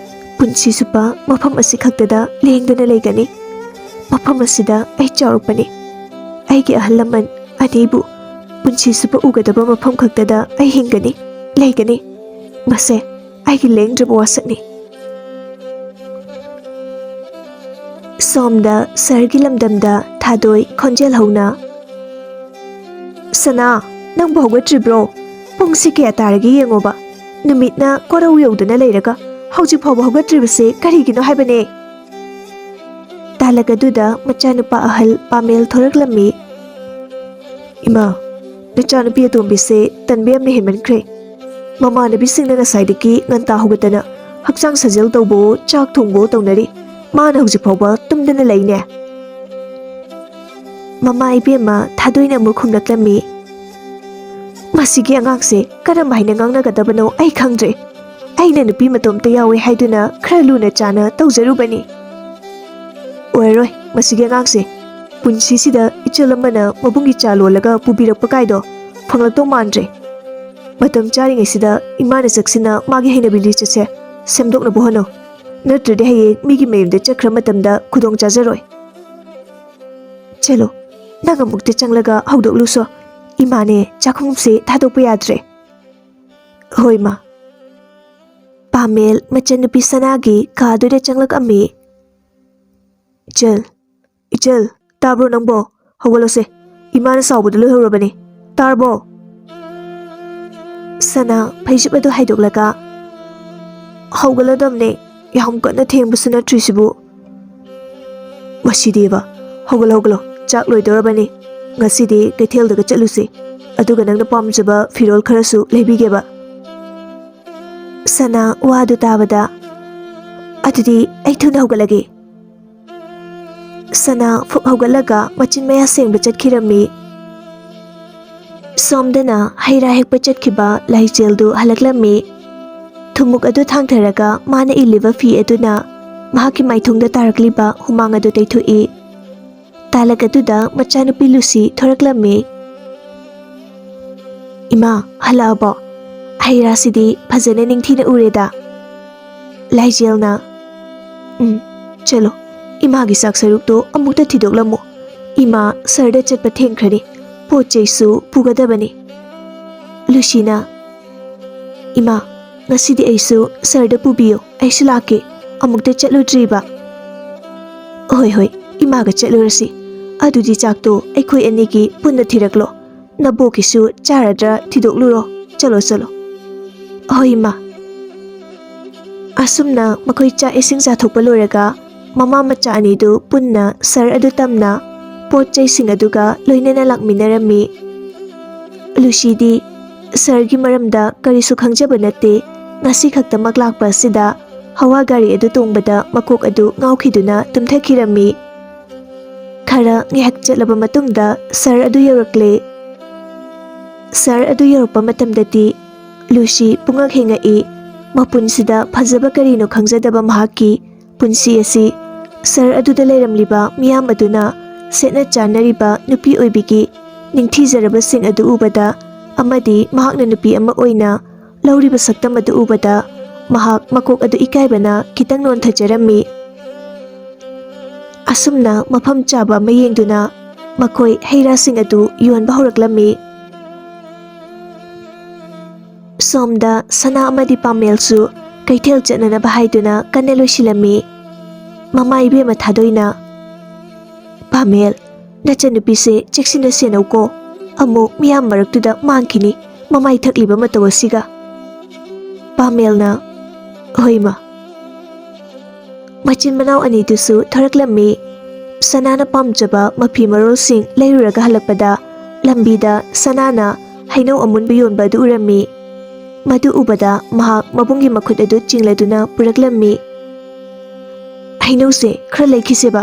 ꯄꯨꯟꯁꯤ ꯆꯨꯞꯄ ꯃꯐꯝ ꯑꯁꯤ ꯈꯛꯇꯗ ꯂꯦꯡꯗꯅ ꯂꯩꯒꯅꯤ꯫ ꯃꯐꯝ ꯑꯁꯤꯗ ꯑꯩ ꯆꯥꯎꯔꯛꯄꯅꯤ꯫ ꯑꯩꯒꯤ ꯑꯍꯜ ꯂꯃꯟ ꯑꯅꯤꯕꯨ ꯄꯨꯟꯁꯤ ꯆꯨꯞꯄ ꯎꯒꯗꯕ ꯃꯐꯝ ꯈꯛꯇꯗ ꯑꯩ ꯍꯤꯡꯒꯅꯤ, ꯂꯩꯒꯅꯤ꯫ ꯃꯁꯦ ꯑꯩꯒꯤ ꯂꯦꯡꯗ꯭ꯔꯕ ꯋꯥꯁꯛꯅꯤ꯫" ꯁꯣꯝꯗ ꯁꯍꯔꯒꯤ ꯂꯝꯗꯝꯗ ꯊꯥꯗꯣꯏ ꯈꯣꯟꯖꯦꯜ ꯍꯧꯅ, "ꯁꯅꯥ, ꯅꯪꯕꯨ ꯍꯧꯒꯠꯇ꯭ꯔꯤꯕ꯭ꯔꯣ? ꯄꯨꯡꯁꯤ ꯀꯌꯥ ꯇꯥꯔꯒꯦ ꯌꯦꯡꯉꯣꯕ꯫ ꯅꯨꯃꯤꯠꯅ ꯀꯣꯔꯧ ꯌꯧꯗꯨꯅ ꯂꯩꯔꯒ ꯍꯧꯖꯤꯛ ꯐꯥꯎꯕ ꯍꯧꯒꯠꯇ꯭ꯔꯤꯕꯁꯦ ꯀꯔꯤꯒꯤꯅꯣ ꯍꯥꯏꯕꯅꯦ?" ꯇꯥꯂꯛ ꯑꯗꯨꯗ ꯃꯆꯥꯅꯨꯄꯥ ꯑꯍꯜ ꯄꯥꯃꯦꯜ ꯊꯣꯔꯛꯂꯝꯃꯤ꯫ "ꯏꯃꯥ, ꯅꯆꯥꯅꯨꯄꯤ ꯑꯇꯣꯝꯕꯤꯁꯦ ꯇꯟꯕ ꯌꯥꯝꯅ ꯍꯦꯟꯃꯟꯈ꯭ꯔꯦ꯫ ꯃꯃꯥꯟꯅꯕꯤꯁꯤꯡꯅ ꯉꯁꯥꯏꯗꯒꯤ ꯉꯟꯇꯥ ꯍꯧꯒꯠꯇꯅ ꯍꯛꯆꯥꯡ ꯁꯥꯖꯦꯜ ꯇꯧꯕꯋꯣ, ꯆꯥꯛ ꯊꯣꯡꯕꯋꯣ ꯇꯧꯅꯔꯤ꯫ ꯃꯥꯅ ꯍꯧꯖꯤꯛ ꯐꯥꯎꯕ ꯇꯨꯝꯗꯅ ꯂꯩꯅꯦ꯫" ꯃꯃꯥ ꯏꯕꯦꯝꯃ ꯊꯥꯗꯣꯏꯅ ꯑꯃꯨꯛ ꯈꯨꯝꯂꯛꯂꯝꯃꯤ꯫ "ꯃꯁꯤꯒꯤ ꯑꯉꯥꯡꯁꯦ ꯀꯔꯝ ꯍꯥꯏꯅ ꯉꯥꯡꯅꯒꯗꯕꯅꯣ ꯑꯩ ꯈꯪꯗ꯭ꯔꯦ꯫ ꯑꯩꯅ ꯅꯨꯄꯤ ꯃꯇꯣꯝꯇ ꯌꯥꯎꯋꯦ ꯍꯥꯏꯗꯨꯅ ꯈꯔ ꯂꯨꯅ ꯆꯥꯅ ꯇꯧꯖꯔꯨꯕꯅꯤ꯫ ꯑꯣꯏꯔꯔꯣꯏ ꯃꯁꯤꯒꯤ ꯑꯉꯥꯡꯁꯦ꯫ ꯄꯨꯟꯁꯤꯁꯤꯗ ꯏꯆꯜ ꯑꯃꯅ ꯃꯕꯨꯡꯒꯤ ꯆꯥ ꯂꯣꯜꯂꯒ ꯄꯨꯕꯤꯔꯛꯄ ꯀꯥꯏꯗꯣ ꯐꯪꯂꯛꯇꯧ ꯃꯥꯟꯗ꯭ꯔꯦ꯫ ꯃꯇꯝ ꯆꯥꯔꯤꯉꯩꯁꯤꯗ ꯏꯃꯥꯅ ꯆꯦꯛꯁꯤꯟꯅ ꯃꯥꯒꯤ ꯍꯩꯅꯕꯤ ꯂꯤꯆꯠꯁꯦ ꯁꯦꯝꯗꯣꯛꯅꯕ ꯍꯣꯠꯅꯧ꯫ ꯅꯠꯇ꯭ꯔꯗꯤ ꯍꯌꯦꯡ ꯃꯤꯒꯤ ꯃꯌꯨꯝꯗ ꯆꯠꯈ꯭ꯔ ꯃꯇꯝꯗ ꯈꯨꯗꯣꯡ ꯆꯥꯖꯔꯣꯏ꯫ ꯆꯠꯂꯣ, ꯅꯪ ꯑꯃꯨꯛꯇ ꯆꯪꯂꯒ ꯍꯧꯗꯣꯛꯂꯨꯁꯣ꯫ ꯏꯃꯥꯅꯦ ꯆꯥꯛꯈꯨꯝꯁꯦ ꯊꯥꯗꯣꯛꯄ ꯌꯥꯗ꯭ꯔꯦ꯫" "ꯍꯣꯏ, ꯃꯥ꯫" ꯄꯥꯃꯦꯜ ꯃꯆꯟꯅꯨꯄꯤ ꯁꯅꯥꯒꯤ ꯀꯥꯗꯨꯗ ꯆꯪꯂꯛꯑꯝꯃꯤ꯫ "ꯏꯆꯜ, ꯏꯆꯜ, ꯇꯥꯕ꯭ꯔꯣ ꯅꯪꯕꯣ? ꯍꯧꯒꯠꯂꯣꯁꯦ꯫ ꯏꯃꯥꯅ ꯁꯥꯎꯕꯗ ꯂꯣꯏꯍꯧꯔꯕꯅꯤ꯫ ꯇꯥꯔꯕꯣ?" ꯁꯅꯥ ꯐꯩꯖꯨꯞ ꯑꯗꯨ ꯍꯥꯏꯗꯣꯛꯂꯒ, "ꯍꯧꯒꯠꯂꯗꯝꯅꯦ꯫ ꯌꯥꯝ ꯀꯟꯅ ꯊꯦꯡꯕꯁꯨ ꯅꯠꯇ꯭ꯔꯤꯁꯤꯕꯨ꯫" "ꯃꯁꯤꯗꯤꯕ꯫ ꯍꯧꯒꯠꯂꯣ, ꯍꯧꯒꯠꯂꯣ꯫ ꯆꯥꯛ ꯂꯣꯏꯗꯧꯔꯕꯅꯤ꯫ ꯉꯁꯤꯗꯤ ꯀꯩꯊꯦꯜꯗꯒ ꯆꯠꯂꯨꯁꯤ꯫ ꯑꯗꯨꯒ ꯅꯪꯅ ꯄꯥꯝꯖꯕ ꯐꯤꯔꯣꯜ ꯈꯔꯁꯨ ꯂꯩꯕꯤꯒꯦꯕ꯫" ꯁꯅꯥ ꯋꯥꯗꯨ ꯇꯥꯕꯗ, "ꯑꯗꯨꯗꯤ ꯑꯩ ꯊꯨꯅ ꯍꯧꯒꯠꯂꯒꯦ꯫" ꯁꯅꯥ ꯐꯨꯛ ꯍꯧꯒꯠꯂꯒ ꯃꯆꯤꯟ ꯃꯌꯥ ꯁꯦꯡꯕ ꯆꯠꯈꯤꯔꯝꯃꯤ꯫ ꯁꯣꯝꯗꯅ ꯍꯩ ꯔꯥ ꯍꯦꯛꯄ ꯆꯠꯈꯤꯕ ꯂꯥꯏꯖꯦꯜꯗꯨ ꯍꯜꯂꯛꯂꯝꯃꯤ꯫ ꯊꯨꯝꯃꯣꯛ ꯑꯗꯨ ꯊꯥꯡꯊꯔꯒ ꯃꯥꯅ ꯏꯜꯂꯤꯕ ꯐꯤ ꯑꯗꯨꯅ ꯃꯍꯥꯛꯀꯤ ꯃꯥꯏꯊꯣꯡꯗ ꯇꯥꯔꯛꯂꯤꯕ ꯍꯨꯃꯥꯡ ꯑꯗꯨ ꯇꯩꯊꯣꯛꯏ꯫ ꯇꯥꯂꯛ ꯑꯗꯨꯗ ꯃꯆꯥꯅꯨꯄꯤ ꯂꯨꯁꯤ ꯊꯣꯔꯛꯂꯝꯃꯤ꯫ "ꯏꯃꯥ, ꯍꯜꯂꯛꯑꯕꯣ? ꯍꯩ ꯔꯥꯁꯤꯗꯤ ꯐꯖꯅ ꯅꯤꯡꯊꯤꯅ ꯎꯔꯦꯗ꯫" ꯂꯥꯏꯖꯦꯜꯅ, "ꯎꯝ, ꯆꯠꯂꯣ, ꯏꯃꯥꯒꯤ ꯆꯥꯛ ꯁꯔꯨꯛꯇꯣ ꯑꯃꯨꯛꯇ ꯊꯤꯗꯣꯛꯂꯝꯃꯨ꯫ ꯏꯃꯥ ꯁꯍꯔꯗ ꯆꯠꯄ ꯊꯦꯡꯈ꯭ꯔꯅꯤ, ꯄꯣꯠ ꯆꯩꯁꯨ ꯄꯨꯒꯗꯕꯅꯤ꯫" ꯂꯨꯁꯤꯅ, "ꯏꯃꯥ, ꯉꯁꯤꯗꯤ ꯑꯩꯁꯨ ꯁꯍꯔꯗ ꯄꯨꯕꯤꯌꯨ, ꯑꯩꯁꯨ ꯂꯥꯛꯀꯦ, ꯑꯃꯨꯛꯇ ꯆꯠꯂꯨꯗ꯭ꯔꯤꯕ꯫" "ꯍꯣꯏ, ꯍꯣꯏ, ꯏꯃꯥꯒ ꯆꯠꯂꯨꯔꯁꯤ꯫ ꯑꯗꯨꯗꯤ ꯆꯥꯛꯇꯣ ꯑꯩꯈꯣꯏ ꯑꯅꯤꯒꯤ ꯄꯨꯟꯅ ꯊꯤꯔꯛꯂꯣ꯫ ꯅꯕꯣꯛꯀꯤꯁꯨ ꯆꯥꯔꯗ꯭ꯔꯥ ꯊꯤꯗꯣꯛꯂꯨꯔꯣ꯫ ꯆꯠꯂꯣ, ꯆꯠꯂꯣ꯫" "ꯍꯣꯏ, ꯏꯃꯥ꯫" ꯑꯁꯨꯝꯅ ꯃꯈꯣꯏ ꯆꯥꯛ ꯏꯁꯤꯡ ꯆꯥꯊꯣꯛꯄ ꯂꯣꯏꯔꯒ ꯃꯃꯥ ꯃꯆꯥ ꯑꯅꯤꯗꯨ ꯄꯨꯟꯅ ꯁꯍꯔ ꯑꯗꯨ ꯇꯝꯅ ꯄꯣꯠ ꯆꯩꯁꯤꯡ ꯑꯗꯨꯒ ꯂꯣꯏꯅꯅ ꯂꯥꯛꯃꯤꯟꯅꯔꯝꯃꯤ꯫ ꯂꯨꯁꯤꯗꯤ ꯁꯍꯔꯒꯤ ꯃꯔꯝꯗ ꯀꯔꯤꯁꯨ ꯈꯪꯖꯕ ꯅꯠꯇꯦ꯫ ꯉꯁꯤ ꯈꯛꯇꯃꯛ ꯂꯥꯛꯄ ꯑꯁꯤꯗ ꯍꯋꯥ ꯒꯥꯔꯤ ꯑꯗꯨ ꯇꯣꯡꯕꯗ ꯃꯀꯣꯛ ꯑꯗꯨ ꯉꯥꯎꯈꯤꯗꯨꯅ ꯇꯨꯝꯊꯈꯤꯔꯝꯃꯤ꯫ ꯈꯔ ꯉꯥꯏꯍꯥꯛ ꯆꯠꯂꯕ ꯃꯇꯨꯡꯗ ꯁꯍꯔ ꯑꯗꯨ ꯌꯧꯔꯛꯂꯦ꯫ ꯁꯍꯔ ꯑꯗꯨ ꯌꯧꯔꯛꯄ ꯃꯇꯝꯗꯗꯤ ꯂꯨꯁꯤ ꯄꯨꯡꯉꯛ ꯍꯦꯡꯉꯛꯏ꯫ ꯃꯄꯨꯟꯁꯤꯗ ꯐꯖꯕ ꯀꯔꯤꯅꯣ ꯈꯪꯖꯗꯕ ꯃꯍꯥꯛꯀꯤ ꯄꯨꯟꯁꯤ ꯑꯁꯤ ꯁꯍꯔ ꯑꯗꯨꯗ ꯂꯩꯔꯝꯂꯤꯕ ꯃꯤꯌꯥꯝ ꯑꯗꯨꯅ ꯁꯦꯠꯅ ꯆꯥꯅꯔꯤꯕ ꯅꯨꯄꯤ ꯑꯣꯏꯕꯤꯒꯤ ꯅꯤꯡꯊꯤꯖꯔꯕꯁꯤꯡ ꯑꯗꯨ ꯎꯕꯗ ꯑꯃꯗꯤ ꯃꯍꯥꯛꯅ ꯅꯨꯄꯤ ꯑꯃ ꯑꯣꯏꯅ ꯂꯧꯔꯤꯕ ꯁꯛꯇꯝ ꯑꯗꯨ ꯎꯕꯗ ꯃꯍꯥꯛ ꯃꯀꯣꯛ ꯑꯗꯨ ꯏꯀꯥꯏꯕꯅ ꯈꯤꯇꯪ ꯅꯣꯟꯊꯖꯔꯝꯃꯤ꯫ ꯑꯁꯨꯝꯅ ꯃꯐꯝ ꯆꯥꯕ ꯑꯃ ꯌꯦꯡꯗꯨꯅ ꯃꯈꯣꯏ ꯍꯩ ꯔꯥꯁꯤꯡ ꯑꯗꯨ ꯌꯣꯟꯕ ꯍꯧꯔꯛꯂꯝꯃꯤ꯫ ꯁꯣꯝꯗ ꯁꯅꯥ ꯑꯃꯗꯤ ꯄꯥꯃꯦꯜꯁꯨ ꯀꯩꯊꯦꯜ ꯆꯠꯅꯅꯕ ꯍꯥꯏꯗꯨꯅ ꯀꯟꯅ ꯂꯣꯏꯁꯤꯜꯂꯝꯃꯤ꯫ ꯃꯃꯥ ꯏꯕꯦꯝꯃ ꯊꯥꯗꯣꯏꯅ, "ꯄꯥꯃꯦꯜ, ꯅꯆꯟꯅꯨꯄꯤꯁꯦ ꯆꯦꯛꯁꯤꯟꯅ ꯁꯦꯟꯅꯧꯀꯣ, ꯑꯃꯨꯛ ꯃꯤꯌꯥꯝ ꯃꯔꯛꯇꯨꯗ ꯃꯥꯡꯈꯤꯅꯤ, ꯃꯃꯥꯏ ꯊꯛꯂꯤꯕ ꯃꯇꯧ ꯑꯁꯤꯒ"꯫ ꯄꯥꯃꯦꯜꯅ, "ꯍꯣꯏ ꯃꯥ"꯫ ꯃꯆꯤꯟ ꯃꯅꯥꯎ ꯑꯅꯤꯗꯨꯁꯨ ꯊꯣꯔꯛꯂꯝꯃꯤ꯫ ꯁꯅꯥꯅ ꯄꯥꯝꯖꯕ ꯃꯐꯤ ꯃꯔꯣꯜꯁꯤꯡ ꯂꯩꯔꯨꯔꯒ ꯍꯜꯂꯛꯄꯗ ꯂꯝꯕꯤꯗ ꯁꯅꯥꯅ ꯍꯩꯅꯧ ꯑꯃꯨꯟꯕ ꯌꯣꯟꯕ ꯑꯗꯨ ꯎꯔꯝꯃꯤ꯫ ꯃꯗꯨ ꯎꯕꯗ ꯃꯍꯥꯛ ꯃꯕꯨꯡꯒꯤ ꯃꯈꯨꯠ ꯑꯗꯨ ꯆꯤꯡꯂꯗꯨꯅ ꯄꯨꯔꯛꯂꯝꯃꯤ꯫ "ꯍꯩꯅꯧꯁꯦ ꯈꯔ ꯂꯩꯈꯤꯁꯦꯕ"꯫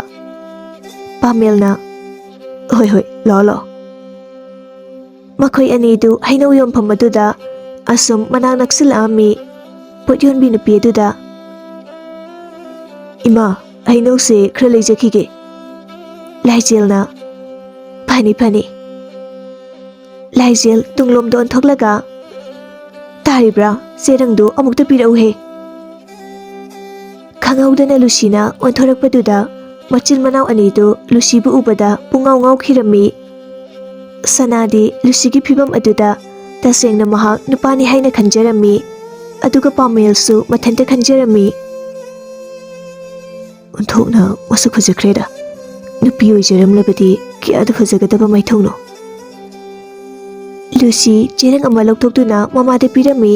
ꯄꯥꯃꯦꯜꯅ, "ꯍꯣꯏ ꯍꯣꯏ, ꯂꯥꯛꯑꯣ ꯂꯥꯛꯑꯣ"꯫ ꯃꯈꯣꯏ ꯑꯅꯤꯗꯨ ꯍꯩꯅꯧ ꯌꯣꯟꯐꯝ ꯑꯗꯨꯗ ꯑꯁꯨꯝ ꯃꯅꯥꯛ ꯅꯛꯁꯤꯜꯂꯛꯑꯝꯃꯤ꯫ ꯄꯣꯠ ꯌꯣꯟꯕꯤ ꯅꯨꯄꯤ ꯑꯗꯨꯗ, "ꯏꯃꯥ, ꯍꯩꯅꯧꯁꯦ ꯈꯔ ꯂꯩꯖꯈꯤꯒꯦ"꯫ ꯂꯥꯏꯖꯦꯜꯅ, "ꯐꯅꯤ ꯐꯅꯤ"꯫ ꯂꯥꯏꯖꯦꯜ ꯇꯨꯡꯂꯣꯝꯗ ꯑꯣꯟꯊꯣꯛꯂꯒ, "ꯇꯥꯔꯤꯕ꯭ꯔꯥ? ꯆꯦꯔꯪꯗꯨ ꯑꯃꯨꯛꯇ ꯄꯤꯔꯛꯎꯍꯦ"꯫ ꯈꯪꯍꯧꯗꯅ ꯂꯨꯁꯤꯅ ꯑꯣꯟꯊꯣꯔꯛꯄꯗꯨꯗ ꯃꯆꯤꯟ ꯃꯅꯥꯎ ꯑꯅꯤꯗꯨ ꯂꯨꯁꯤꯕꯨ ꯎꯕꯗ ꯄꯨꯡꯉꯥꯎ ꯉꯥꯎꯈꯤꯔꯝꯃꯤ꯫ ꯁꯅꯥꯗꯤ ꯂꯨꯁꯤꯒꯤ ꯐꯤꯕꯝ ꯑꯗꯨꯗ ꯇꯁꯦꯡꯅ ꯃꯍꯥꯛ ꯅꯨꯄꯥꯅꯤ ꯍꯥꯏꯅ ꯈꯟꯖꯔꯝꯃꯤ꯫ ꯑꯗꯨꯒ ꯄꯥꯃꯦꯜꯁꯨ ꯃꯊꯟꯇ ꯈꯟꯖꯔꯝꯃꯤ, "ꯑꯣꯟꯊꯣꯛꯅ ꯃꯁꯛ ꯐꯖꯈ꯭ꯔꯦꯗ꯫ ꯅꯨꯄꯤ ꯑꯣꯏꯖꯔꯝꯂꯕꯗꯤ ꯀꯌꯥꯗ ꯐꯖꯒꯗꯕ ꯃꯥꯏꯊꯣꯡꯅꯣ"꯫ ꯂꯨꯁꯤ ꯆꯦꯔꯪ ꯑꯃ ꯂꯧꯊꯣꯛꯇꯨꯅ ꯃꯃꯥꯗ ꯄꯤꯔꯝꯃꯤ꯫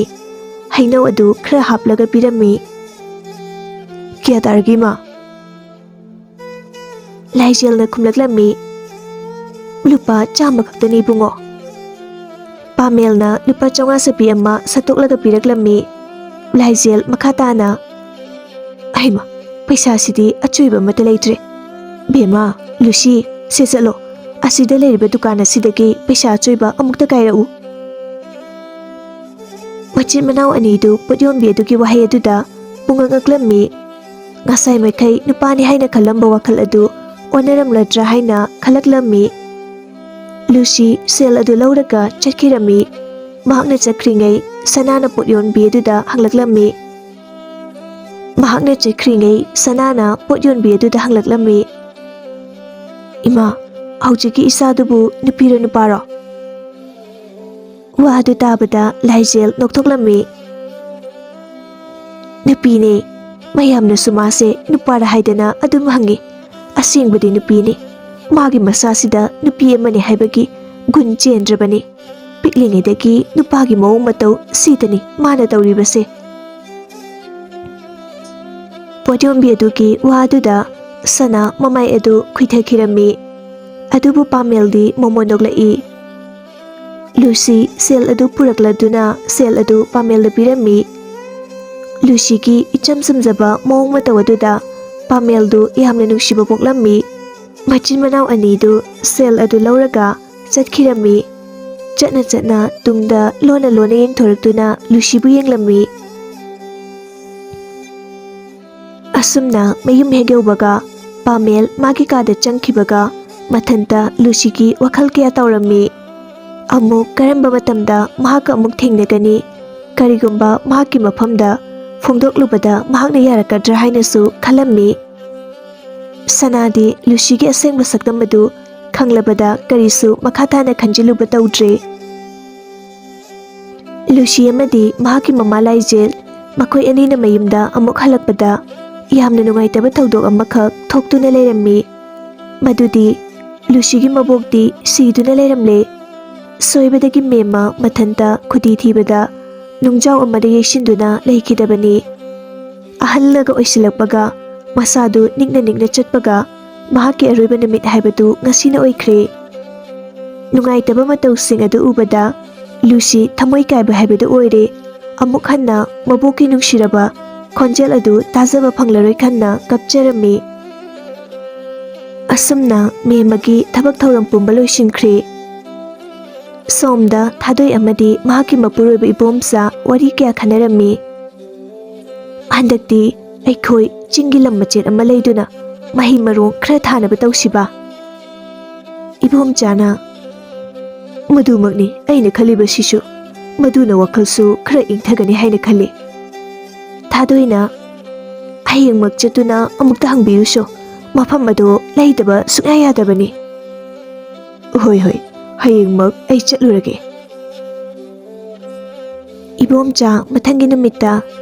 ꯍꯩꯅꯧ ꯑꯗꯨ ꯈꯔ ꯍꯥꯞꯂꯒ ꯄꯤꯔꯝꯃꯤ꯫ "ꯀꯌꯥ ꯇꯥꯔꯒꯦ, ꯏꯃꯥ?" ꯂꯥꯏꯖꯦꯜꯅ ꯈꯨꯝꯂꯛꯂꯝꯃꯤ, "ꯂꯨꯄꯥ ꯆꯥꯝꯃ ꯈꯛꯇꯅꯤ, ꯏꯕꯨꯡꯉꯣ"꯫ ꯄꯥꯃꯦꯜꯅ ꯂꯨꯄꯥ ꯆꯥꯝꯃꯉꯥ ꯁꯄꯤ ꯑꯃ ꯁꯠꯇꯣꯛꯂꯒ ꯄꯤꯔꯛꯂꯝꯃꯤ꯫ ꯂꯥꯏꯖꯦꯜ ꯃꯈꯥ ꯇꯥꯅ, "ꯍꯩꯃꯥ, ꯄꯩꯁꯥꯁꯤꯗꯤ ꯑꯆꯣꯏꯕ ꯑꯃꯠꯇ ꯂꯩꯇ꯭ꯔꯦ꯫ ꯕꯦꯝꯃ, "ꯂꯨꯁꯤ, ꯁꯤ ꯆꯠꯂꯣ, ꯑꯁꯤꯗ ꯂꯩꯔꯤꯕ ꯗꯨꯀꯥꯟ ꯑꯁꯤꯗꯒꯤ ꯄꯩꯁꯥ ꯑꯆꯣꯏꯕ ꯑꯃꯨꯛꯇ ꯀꯥꯏꯔꯛꯎ"꯫ ꯃꯆꯤꯟ ꯃꯅꯥꯎ ꯑꯅꯤꯗꯨ ꯄꯣꯠ ꯌꯣꯟꯕꯤ ꯑꯗꯨꯒꯤ ꯋꯥꯍꯩ ꯑꯗꯨꯗ ꯄꯨꯡꯉꯛ ꯉꯛꯂꯝꯃꯤ꯫ ꯉꯁꯥꯏ ꯃꯈꯩ ꯅꯨꯄꯥꯅꯤ ꯍꯥꯏꯅ ꯈꯜꯂꯝꯕ ꯋꯥꯈꯜ ꯑꯗꯨ ꯑꯣꯟꯅꯔꯝꯂꯗ꯭ꯔꯥ ꯍꯥꯏꯅ ꯈꯜꯂꯛꯂꯝꯃꯤ꯫ ꯂꯨꯁꯤ ꯁꯦꯜ ꯑꯗꯨ ꯂꯧꯔꯒ ꯆꯠꯈꯤꯔꯝꯃꯤ꯫ ꯃꯍꯥꯛꯅ ꯆꯠꯈ꯭ꯔꯤꯉꯩ ꯁꯅꯥꯅ ꯄꯣꯠ ꯌꯣꯟꯕꯤ ꯑꯗꯨꯗ ꯍꯪꯂꯛꯂꯝꯃꯤ꯫ ꯃꯍꯥꯛꯅ ꯆꯠꯈ꯭ꯔꯤꯉꯩ ꯁꯅꯥꯅ ꯄꯣꯠ ꯌꯣꯟꯕꯤ ꯑꯗꯨꯗ ꯍꯪꯂꯛꯂꯝꯃꯤ, "ꯏꯃꯥ, ꯍꯧꯖꯤꯛꯀꯤ ꯏꯆꯥꯗꯨꯕꯨ ꯅꯨꯄꯤꯔꯣ ꯅꯨꯄꯥꯔꯣ?" ꯋꯥ ꯑꯗꯨ ꯇꯥꯕꯗ ꯂꯥꯏꯖꯦꯜ ꯅꯣꯛꯊꯣꯛꯂꯝꯃꯤ꯫ "ꯅꯨꯄꯤꯅꯦ꯫ ꯃꯌꯥꯝꯅꯁꯨ ꯃꯥꯁꯦ ꯅꯨꯄꯥꯔ ꯍꯥꯏꯗꯅ ꯑꯗꯨꯝ ꯍꯪꯉꯤ꯫ ꯑꯁꯦꯡꯕꯗꯤ ꯅꯨꯄꯤꯅꯤ꯫ ꯃꯥꯒꯤ ꯃꯁꯥꯁꯤꯗ ꯅꯨꯄꯤ ꯑꯃꯅꯤ ꯍꯥꯏꯕꯒꯤ ꯒꯨꯟ ꯆꯦꯟꯗ꯭ꯔꯕꯅꯤ꯫ ꯄꯤꯛꯂꯤꯉꯩꯗꯒꯤ ꯅꯨꯄꯥꯒꯤ ꯃꯑꯣꯡ ꯃꯇꯧ ꯁꯤꯗꯅꯤ ꯃꯥꯅ ꯇꯧꯔꯤꯕꯁꯦ"꯫ ꯄꯣꯠ ꯌꯣꯟꯕꯤ ꯑꯗꯨꯒꯤ ꯋꯥ ꯑꯗꯨꯗ ꯁꯅꯥ ꯃꯃꯥꯏ ꯑꯗꯨ ꯈꯨꯏꯊꯈꯤꯔꯝꯃꯤ꯫ ꯑꯗꯨꯕꯨ ꯄꯥꯃꯦꯜꯗꯤ ꯃꯣꯃꯣꯟ ꯅꯣꯛꯂꯛꯏ꯫ ꯂꯨꯁꯤ ꯁꯦꯜ ꯑꯗꯨ ꯄꯨꯔꯛꯂꯗꯨꯅ ꯁꯦꯜ ꯑꯗꯨ ꯄꯥꯃꯦꯜꯗ ꯄꯤꯔꯝꯃꯤ꯫ ꯂꯨꯁꯤꯒꯤ ꯏꯆꯝ ꯆꯝꯖꯕ ꯃꯑꯣꯡ ꯃꯇꯧ ꯑꯗꯨꯗ ꯄꯥꯃꯦꯜꯗꯨ ꯌꯥꯝꯅ ꯅꯨꯡꯁꯤꯕ ꯄꯣꯛꯂꯝꯃꯤ꯫ ꯃꯆꯤꯟ ꯃꯅꯥꯎ ꯑꯅꯤꯗꯨ ꯁꯦꯜ ꯑꯗꯨ ꯂꯧꯔꯒ ꯆꯠꯈꯤꯔꯝꯃꯤ꯫ ꯆꯠꯅ ꯆꯠꯅ ꯇꯨꯡꯗ ꯂꯣꯟꯅ ꯂꯣꯟꯅ ꯌꯦꯡꯊꯣꯔꯛꯇꯨꯅ ꯂꯨꯁꯤꯕꯨ ꯌꯦꯡꯂꯝꯃꯤ꯫ ꯑꯁꯨꯝꯅ ꯃꯌꯨꯝ ꯍꯦꯛ ꯌꯧꯕꯒ ꯄꯥꯃꯦꯜ ꯃꯥꯒꯤ ꯀꯥꯗ ꯆꯪꯈꯤꯕꯒ ꯃꯊꯟꯇ ꯂꯨꯁꯤꯒꯤ ꯋꯥꯈꯜ ꯀꯌꯥ ꯇꯧꯔꯝꯃꯤ꯫ ꯑꯃꯨꯛ ꯀꯔꯝꯕ ꯃꯇꯝꯗ ꯃꯍꯥꯛꯀ ꯑꯃꯨꯛ ꯊꯦꯡꯅꯒꯅꯤ? ꯀꯔꯤꯒꯨꯝꯕ ꯃꯍꯥꯛꯀꯤ ꯃꯐꯝꯗ ꯐꯣꯡꯗꯣꯛꯂꯨꯕꯗ ꯃꯍꯥꯛꯅ ꯌꯥꯔꯛꯀꯗ꯭ꯔꯥ ꯍꯥꯏꯅꯁꯨ ꯈꯜꯂꯝꯃꯤ꯫ ꯁꯅꯥꯗꯤ ꯂꯨꯁꯤꯒꯤ ꯑꯁꯦꯡꯕ ꯁꯛꯇꯝ ꯑꯗꯨ ꯈꯪꯂꯕꯗ ꯀꯔꯤꯁꯨ ꯃꯈꯥ ꯇꯥꯅ ꯈꯟꯖꯤꯜꯂꯨꯕ ꯇꯧꯗ꯭ꯔꯦ꯫ ꯂꯨꯁꯤ ꯑꯃꯗꯤ ꯃꯍꯥꯛꯀꯤ ꯃꯃꯥ ꯂꯥꯏꯖꯦꯜ ꯃꯈꯣꯏ ꯑꯅꯤꯅ ꯃꯌꯨꯝꯗ ꯑꯃꯨꯛ ꯍꯜꯂꯛꯄꯗ ꯌꯥꯝꯅ ꯅꯨꯡꯉꯥꯏꯇꯕ ꯊꯧꯗꯣꯛ ꯑꯃꯈꯛ ꯊꯣꯛꯇꯨꯅ ꯂꯩꯔꯝꯃꯤ꯫ ꯃꯗꯨꯗꯤ ꯂꯨꯁꯤꯒꯤ ꯃꯕꯣꯛꯇꯤ ꯁꯤꯗꯨꯅ ꯂꯩꯔꯝꯂꯦ꯫ ꯁꯣꯏꯕꯗꯒꯤ ꯃꯦꯝꯃ ꯃꯊꯟꯇ ꯈꯨꯗꯤ ꯊꯤꯕꯗ ꯅꯨꯡꯖꯥꯎ ꯑꯃꯗ ꯌꯩꯁꯤꯟꯗꯨꯅ ꯂꯩꯈꯤꯗꯕꯅꯤ꯫ ꯑꯍꯜꯂꯒ ꯑꯣꯏꯁꯤꯜꯂꯛꯄꯒ ꯃꯁꯥꯗꯨ ꯅꯤꯛꯅ ꯅꯤꯛꯅ ꯆꯠꯄꯒ ꯃꯍꯥꯛꯀꯤ ꯑꯔꯣꯏꯕ ꯅꯨꯃꯤꯠ ꯍꯥꯏꯕꯗꯨ ꯉꯁꯤꯅ ꯑꯣꯏꯈ꯭ꯔꯦ꯫ ꯅꯨꯡꯉꯥꯏꯇꯕ ꯃꯇꯧꯁꯤꯡ ꯑꯗꯨ ꯎꯕꯗ ꯂꯨꯁꯤ ꯊꯃꯣꯏ ꯀꯥꯏꯕ ꯍꯥꯏꯕꯗꯨ ꯑꯣꯏꯔꯦ꯫ ꯑꯃꯨꯛ ꯍꯟꯅ ꯃꯕꯣꯛꯀꯤ ꯅꯨꯡꯁꯤꯔꯕ ꯈꯣꯟꯖꯦꯜ ꯑꯗꯨ ꯇꯥꯖꯕ ꯐꯪꯂꯔꯣꯏ ꯈꯟꯅ ꯀꯞꯆꯔꯝꯃꯤ꯫ ꯑꯁꯨꯝꯅ ꯃꯦꯝꯃꯒꯤ ꯊꯕꯛ ꯊꯧꯔꯝ ꯄꯨꯝꯕ ꯂꯣꯏꯁꯤꯟꯈ꯭ꯔꯦ꯫ ꯁꯣꯝꯗ ꯊꯥꯗꯣꯏ ꯑꯃꯗꯤ ꯃꯍꯥꯛꯀꯤ ꯃꯄꯨꯔꯣꯏꯕ ꯏꯕꯣꯝꯆꯥ ꯋꯥꯔꯤ ꯀꯌꯥ ꯈꯟꯅꯔꯝꯃꯤ꯫ "ꯍꯟꯗꯛꯇꯤ ꯑꯩꯈꯣꯏ ꯆꯤꯡꯒꯤ ꯂꯝ ꯃꯆꯦꯠ ꯑꯃ ꯂꯩꯗꯨꯅ ꯃꯍꯩ ꯃꯔꯣꯡ ꯈꯔ ꯊꯥꯅꯕ ꯇꯧꯁꯤꯕ?" ꯏꯕꯣꯝꯆꯥꯅ, "ꯃꯗꯨꯃꯛꯅꯤ ꯑꯩꯅ ꯈꯜꯂꯤꯕꯁꯤꯁꯨ꯫ ꯃꯗꯨꯅ ꯋꯥꯈꯜꯁꯨ ꯈꯔ ꯏꯪꯊꯒꯅꯤ ꯍꯥꯏꯅ ꯈꯜꯂꯤ꯫" ꯊꯥꯗꯣꯏꯅ, "ꯍꯌꯦꯡꯃꯛ ꯆꯠꯇꯨꯅ ꯑꯃꯨꯛꯇ ꯍꯪꯕꯤꯔꯨꯁꯣ, ꯃꯐꯝ ꯑꯗꯣ ꯂꯩꯇꯕ ꯁꯨꯡꯌꯥ ꯌꯥꯗꯕꯅꯤ꯫" "ꯍꯣꯏ, ꯍꯣꯏ, ꯍꯌꯦꯡꯃꯛ ꯑꯩ ꯆꯠꯂꯨꯔꯒꯦ꯫" ꯏꯕꯣꯝꯆꯥ ꯃꯊꯪꯒꯤ ꯅꯨꯃꯤꯠꯇ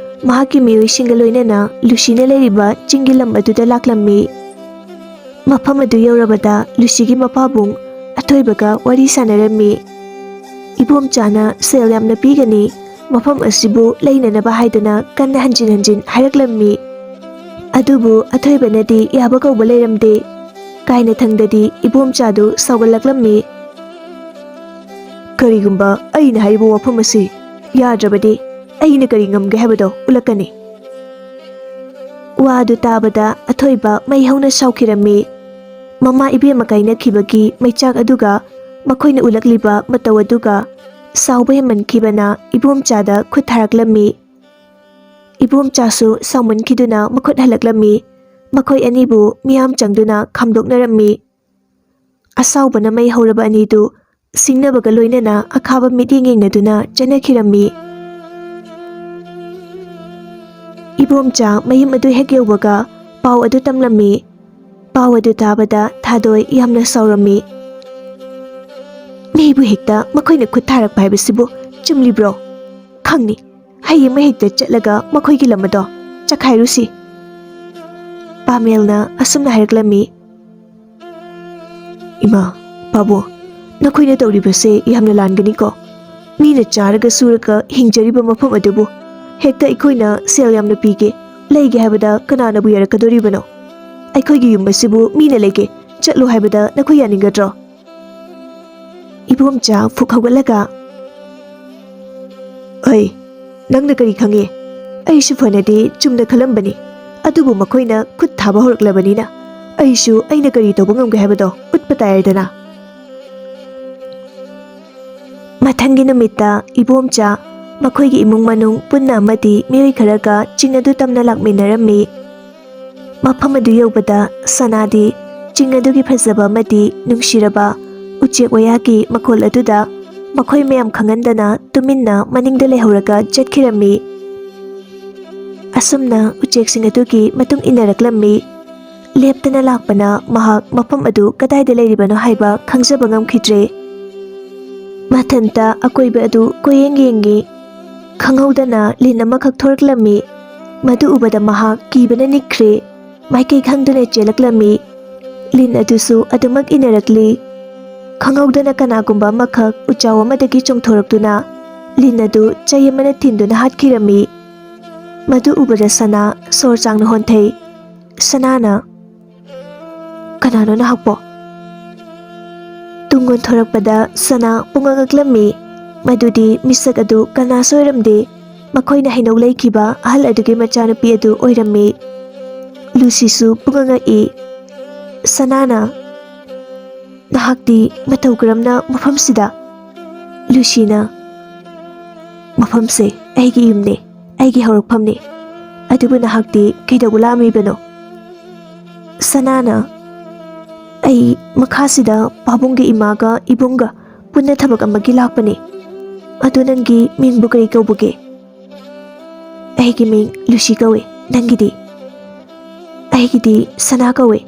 ꯃꯍꯥꯛꯀꯤ ꯃꯤꯑꯣꯏꯁꯤꯡꯒ ꯂꯣꯏꯅꯅ ꯂꯨꯁꯤꯅ ꯂꯩꯔꯤꯕ ꯆꯤꯡꯒꯤ ꯂꯝ ꯑꯗꯨꯗ ꯂꯥꯛꯂꯝꯃꯤ꯫ ꯃꯐꯝ ꯑꯗꯨ ꯌꯧꯔꯕꯗ ꯂꯨꯁꯤꯒꯤ ꯃꯄꯥꯕꯨꯡ ꯑꯊꯣꯏꯕꯒ ꯋꯥꯔꯤ ꯁꯥꯟꯅꯔꯝꯃꯤ꯫ ꯏꯕꯣꯝꯆꯥꯅ ꯁꯦꯜ ꯌꯥꯝꯅ ꯄꯤꯒꯅꯤ, ꯃꯐꯝ ꯑꯁꯤꯕꯨ ꯂꯩꯅꯅꯕ ꯍꯥꯏꯗꯨꯅ ꯀꯟꯅ ꯍꯟꯖꯤꯟ ꯍꯟꯖꯤꯟ ꯍꯥꯏꯔꯛꯂꯝꯃꯤ꯫ ꯑꯗꯨꯕꯨ ꯑꯊꯣꯏꯕꯅꯗꯤ ꯌꯥꯕ ꯀꯧꯕ ꯂꯩꯔꯝꯗꯦ꯫ ꯀꯥꯏꯅꯊꯪꯗꯗꯤ ꯏꯕꯣꯝꯆꯥꯗꯨ ꯁꯥꯎꯒꯠꯂꯛꯂꯝꯃꯤ꯫ "ꯀꯔꯤꯒꯨꯝꯕ ꯑꯩꯅ ꯍꯥꯏꯔꯤꯕ ꯋꯥꯐꯝ ꯑꯁꯤ ꯌꯥꯗ꯭ꯔꯕꯗꯤ ꯑꯩꯅ ꯀꯔꯤ ꯉꯝꯒꯦ ꯍꯥꯏꯕꯗꯣ ꯎꯠꯂꯛꯀꯅꯤ꯫" ꯋꯥꯗꯨ ꯇꯥꯕꯗ ꯑꯊꯣꯏꯕ ꯃꯩ ꯍꯧꯅ ꯁꯥꯎꯈꯤꯔꯝꯃꯤ꯫ ꯃꯃꯥ ꯏꯕꯦꯝꯃ ꯀꯥꯏꯅꯈꯤꯕꯒꯤ ꯃꯩꯆꯥꯛ ꯑꯗꯨꯒ ꯃꯈꯣꯏꯅ ꯎꯠꯂꯛꯂꯤꯕ ꯃꯇꯧ ꯑꯗꯨꯒ ꯁꯥꯎꯕ ꯍꯦꯟꯃꯟꯈꯤꯕꯅ ꯏꯕꯣꯝꯆꯥꯗ ꯈꯨꯠ ꯊꯥꯔꯛꯂꯝꯃꯤ꯫ ꯏꯕꯣꯝꯆꯥꯁꯨ ꯁꯥꯎꯃꯟꯈꯤꯗꯨꯅ ꯃꯈꯨꯠ ꯍꯜꯂꯛꯂꯝꯃꯤ꯫ ꯃꯈꯣꯏ ꯑꯅꯤꯕꯨ ꯃꯤꯌꯥꯝ ꯆꯪꯗꯨꯅ ꯈꯥꯝꯗꯣꯛꯅꯔꯝꯃꯤ꯫ ꯑꯁꯥꯎꯕꯅ ꯃꯩ ꯍꯧꯔꯕ ꯑꯅꯤꯗꯨ ꯁꯤꯡꯅꯕꯒ ꯂꯣꯏꯅꯅ ꯑꯈꯥꯕ ꯃꯤꯠꯌꯦꯡ ꯌꯦꯡꯅꯗꯨꯅ ꯆꯠꯅꯈꯤꯔꯝꯃꯤ꯫ ꯏꯕꯣꯝꯆꯥ ꯃꯌꯨꯝ ꯑꯗꯨ ꯍꯦꯛ ꯌꯧꯕꯒ ꯄꯥꯎ ꯑꯗꯨ ꯇꯝꯂꯝꯃꯤ꯫ ꯄꯥꯎ ꯑꯗꯨ ꯇꯥꯕꯗ ꯊꯥꯗꯣꯏ ꯌꯥꯝꯅ ꯁꯥꯎꯔꯝꯃꯤ꯫ "ꯃꯤꯕꯨ ꯍꯦꯛꯇ ꯃꯈꯣꯏꯅ ꯈꯨꯠ ꯊꯥꯔꯛꯄ ꯍꯥꯏꯕꯁꯤꯕꯨ ꯆꯨꯝꯂꯤꯕ꯭ꯔꯣ? ꯈꯪꯅꯤ, ꯍꯌꯦꯡꯃꯛ ꯍꯦꯛꯇ ꯆꯠꯂꯒ ꯃꯈꯣꯏꯒꯤ ꯂꯝ ꯑꯗꯣ ꯆꯈꯥꯏꯔꯨꯁꯤ꯫" ꯄꯥꯃꯦꯜꯅ ꯑꯁꯨꯝꯅ ꯍꯥꯏꯔꯛꯂꯝꯃꯤ꯫ "ꯏꯃꯥ, ꯄꯥꯕꯨꯡ, ꯅꯈꯣꯏꯅ ꯇꯧꯔꯤꯕꯁꯦ ꯌꯥꯝꯅ ꯂꯥꯟꯒꯅꯤꯀꯣ꯫ ꯃꯤꯅ ꯆꯥꯔꯒ ꯁꯨꯔꯒ ꯍꯤꯡꯖꯔꯤꯕ ꯃꯐꯝ ꯑꯗꯨꯕꯨ ꯍꯦꯛꯇ ꯑꯩꯈꯣꯏꯅ ꯁꯦꯜ ꯌꯥꯝꯅ ꯄꯤꯒꯦ, ꯂꯩꯒꯦ ꯍꯥꯏꯕꯗ ꯀꯅꯥꯅꯕꯨ ꯌꯥꯔꯛꯀꯗꯣꯔꯤꯕꯅꯣ? ꯑꯩꯈꯣꯏꯒꯤ ꯌꯨꯝ ꯑꯁꯤꯕꯨ ꯃꯤꯅ ꯂꯩꯒꯦ, ꯆꯠꯂꯣ ꯍꯥꯏꯕꯗ ꯅꯈꯣꯏ ꯌꯥꯅꯤꯡꯒꯗ꯭ꯔꯣ?" ꯏꯕꯣꯝꯆꯥ ꯐꯨꯛ ꯍꯧꯒꯠꯂꯒ, "ꯑꯩ, ꯅꯪꯅ ꯀꯔꯤ ꯈꯪꯉꯤ? ꯑꯩꯁꯨ ꯐꯅꯗꯤ ꯆꯨꯝꯅ ꯈꯜꯂꯝꯕꯅꯤ, ꯑꯗꯨꯕꯨ ꯃꯈꯣꯏꯅ ꯈꯨꯠ ꯊꯥꯕ ꯍꯧꯔꯛꯂꯕꯅꯤꯅ ꯑꯩꯁꯨ ꯑꯩꯅ ꯀꯔꯤ ꯇꯧꯕ ꯉꯝꯒꯦ ꯍꯥꯏꯕꯗꯣ ꯎꯠꯄ ꯇꯥꯔꯦꯗꯅ꯫ ꯃꯊꯪꯒꯤ ꯅꯨꯃꯤꯠꯇ ꯏꯕꯣꯝꯆꯥ, ꯃꯈꯣꯏꯒꯤ ꯏꯃꯨꯡ ꯃꯅꯨꯡ ꯄꯨꯟꯅ ꯑꯃꯗꯤ ꯃꯤꯑꯣꯏ ꯈꯔꯒ ꯆꯤꯡ ꯑꯗꯨ ꯇꯝꯅ ꯂꯥꯛꯃꯤꯟꯅꯔꯝꯃꯤ꯫ ꯃꯐꯝ ꯑꯗꯨ ꯌꯧꯕꯗ ꯁꯅꯥꯗꯤ ꯆꯤꯡ ꯑꯗꯨꯒꯤ ꯐꯖꯕ ꯑꯃꯗꯤ ꯅꯨꯡꯁꯤꯔꯕ ꯎꯆꯦꯛ ꯋꯥꯌꯥꯒꯤ ꯃꯈꯣꯜ ꯑꯗꯨꯗ ꯃꯈꯣꯏ ꯃꯌꯥꯝ ꯈꯪꯍꯟꯗꯅ ꯇꯨꯃꯤꯟꯅ ꯃꯅꯤꯡꯗ ꯂꯩꯍꯧꯔꯒ ꯆꯠꯈꯤꯔꯝꯃꯤ꯫ ꯑꯁꯨꯝꯅ ꯎꯆꯦꯛꯁꯤꯡ ꯑꯗꯨꯒꯤ ꯃꯇꯨꯡ ꯏꯟꯅꯔꯛꯂꯝꯃꯤ꯫ ꯂꯦꯞꯇꯅ ꯂꯥꯛꯄꯅ ꯃꯍꯥꯛ ꯃꯐꯝ ꯑꯗꯨ ꯀꯗꯥꯏꯗ ꯂꯩꯔꯤꯕꯅꯣ ꯍꯥꯏꯕ ꯈꯪꯖꯕ ꯉꯝꯈꯤꯗ꯭ꯔꯦ꯫ ꯃꯊꯟꯇ ꯑꯀꯣꯏꯕ ꯑꯗꯨ ꯀꯣꯏꯌꯦꯡ ꯌꯦꯡꯉꯤ꯫ ꯈꯪꯍꯧꯗꯅ ꯂꯤꯟ ꯑꯃꯈꯛ ꯊꯣꯔꯛꯂꯝꯃꯤ꯫ ꯃꯗꯨ ꯎꯕꯗ ꯃꯍꯥꯛ ꯀꯤꯕꯅ ꯅꯤꯛꯈ꯭ꯔꯦ꯫ ꯃꯥꯏꯀꯩ ꯈꯪꯗꯅ ꯆꯦꯜꯂꯛꯂꯝꯃꯤ꯫ ꯂꯤꯟ ꯑꯗꯨꯁꯨ ꯑꯗꯨꯃꯛ ꯏꯟꯅꯔꯛꯂꯤ꯫ ꯈꯪꯍꯧꯗꯅ ꯀꯅꯥꯒꯨꯝꯕ ꯑꯃꯈꯛ ꯎꯆꯥꯎ ꯑꯃꯗꯒꯤ ꯆꯣꯡꯊꯣꯔꯛꯇꯨꯅ ꯂꯤꯟ ꯑꯗꯨ ꯆꯩ ꯑꯃꯅ ꯊꯤꯟꯗꯨꯅ ꯍꯥꯠꯈꯤꯔꯝꯃꯤ꯫ ꯃꯗꯨ ꯎꯕꯗ ꯁꯅꯥ ꯁꯣꯔ ꯁꯥꯡꯅ ꯍꯣꯟꯊꯩ꯫ ꯁꯅꯥꯅ, "ꯀꯅꯥꯅꯣ ꯅꯍꯥꯛꯄꯣ?" ꯇꯨꯡ ꯑꯣꯟꯊꯣꯔꯛꯄꯗ ꯁꯅꯥ ꯄꯨꯡꯉꯛ ꯉꯛꯂꯝꯃꯤ꯫ ꯃꯗꯨꯗꯤ ꯃꯤꯁꯛ ꯑꯗꯨ ꯀꯅꯥꯁꯨ ꯑꯣꯏꯔꯝꯗꯦ꯫ ꯃꯈꯣꯏꯅ ꯍꯩꯅꯧ ꯂꯩꯈꯤꯕ ꯑꯍꯜ ꯑꯗꯨꯒꯤ ꯃꯆꯥꯅꯨꯄꯤ ꯑꯗꯨ ꯑꯣꯏꯔꯝꯃꯤ꯫ ꯂꯨꯁꯤꯁꯨ ꯄꯨꯡꯉꯛ ꯉꯛꯏ꯫ ꯁꯅꯥꯅ, "ꯅꯍꯥꯛꯇꯤ ꯃꯇꯧ ꯀꯔꯝꯅ ꯃꯐꯝꯁꯤꯗ?" ꯂꯨꯁꯤꯅ, "ꯃꯐꯝꯁꯦ ꯑꯩꯒꯤ ꯌꯨꯝꯅꯦ, ꯑꯩꯒꯤ ꯍꯧꯔꯛꯐꯝꯅꯦ꯫ ꯑꯗꯨꯕꯨ ꯅꯍꯥꯛꯇꯤ ꯀꯩꯗꯧꯕ ꯂꯥꯛꯂꯝꯃꯤꯕꯅꯣ?" ꯁꯅꯥꯅ, "ꯑꯩ ꯃꯈꯥꯁꯤꯗ ꯄꯥꯕꯨꯡꯒꯤ ꯏꯃꯥꯒ ꯏꯕꯨꯡꯒ ꯄꯨꯟꯅ ꯊꯕꯛ ꯑꯃꯒꯤ ꯂꯥꯛꯄꯅꯦ꯫ ꯑꯗꯨ ꯅꯪꯒꯤ ꯃꯤꯡꯕꯨ ꯀꯔꯤ ꯀꯧꯕꯒꯦ?" "ꯑꯩꯒꯤ ꯃꯤꯡ ꯂꯨꯁꯤ ꯀꯧꯏ꯫ ꯅꯪꯒꯤꯗꯤ?" "ꯑꯩꯒꯤꯗꯤ ꯁꯅꯥ ꯀꯧꯏ꯫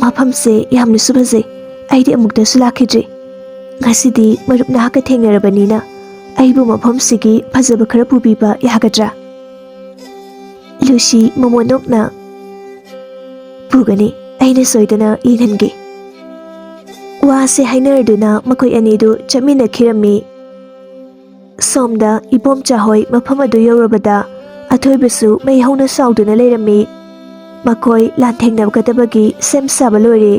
ꯃꯐꯝꯁꯦ ꯌꯥꯝꯅꯁꯨ ꯐꯖꯩ꯫ ꯑꯩꯗꯤ ꯑꯃꯨꯛꯇꯁꯨ ꯂꯥꯛꯈꯤꯗ꯭ꯔꯤ꯫ ꯉꯁꯤꯗꯤ ꯃꯔꯨꯞ ꯅꯍꯥꯛꯀ ꯊꯦꯡꯅꯔꯕꯅꯤꯅ ꯑꯩꯕꯨ ꯃꯐꯝꯁꯤꯒꯤ ꯐꯖꯕ ꯈꯔ ꯄꯨꯕꯤꯕ ꯌꯥꯒꯗ꯭ꯔꯥ?" ꯂꯨꯁꯤ ꯃꯃꯣꯟ ꯅꯣꯛꯅ, "ꯄꯨꯒꯅꯤ, ꯑꯩꯅ ꯁꯣꯏꯗꯅ ꯌꯦꯡꯍꯟꯒꯦ꯫" ꯋꯥꯁꯦ ꯍꯥꯏꯅꯔꯗꯨꯅ ꯃꯈꯣꯏ ꯑꯅꯤꯗꯨ ꯆꯠꯃꯤꯟꯅꯈꯤꯔꯝꯃꯤ꯫ ꯁꯣꯝꯗ ꯏꯕꯣꯝꯆꯥ ꯍꯣꯏ ꯃꯐꯝ ꯑꯗꯨ ꯌꯧꯔꯕꯗ ꯑꯊꯣꯏꯕꯁꯨ ꯃꯩ ꯍꯧꯅ ꯁꯥꯎꯗꯨꯅ ꯂꯩꯔꯝꯃꯤ꯫ ꯃꯈꯣꯏ ꯂꯥꯟꯊꯦꯡꯅꯒꯗꯕꯒꯤ ꯁꯦꯝ ꯁꯥꯕ ꯂꯣꯏꯔꯦ꯫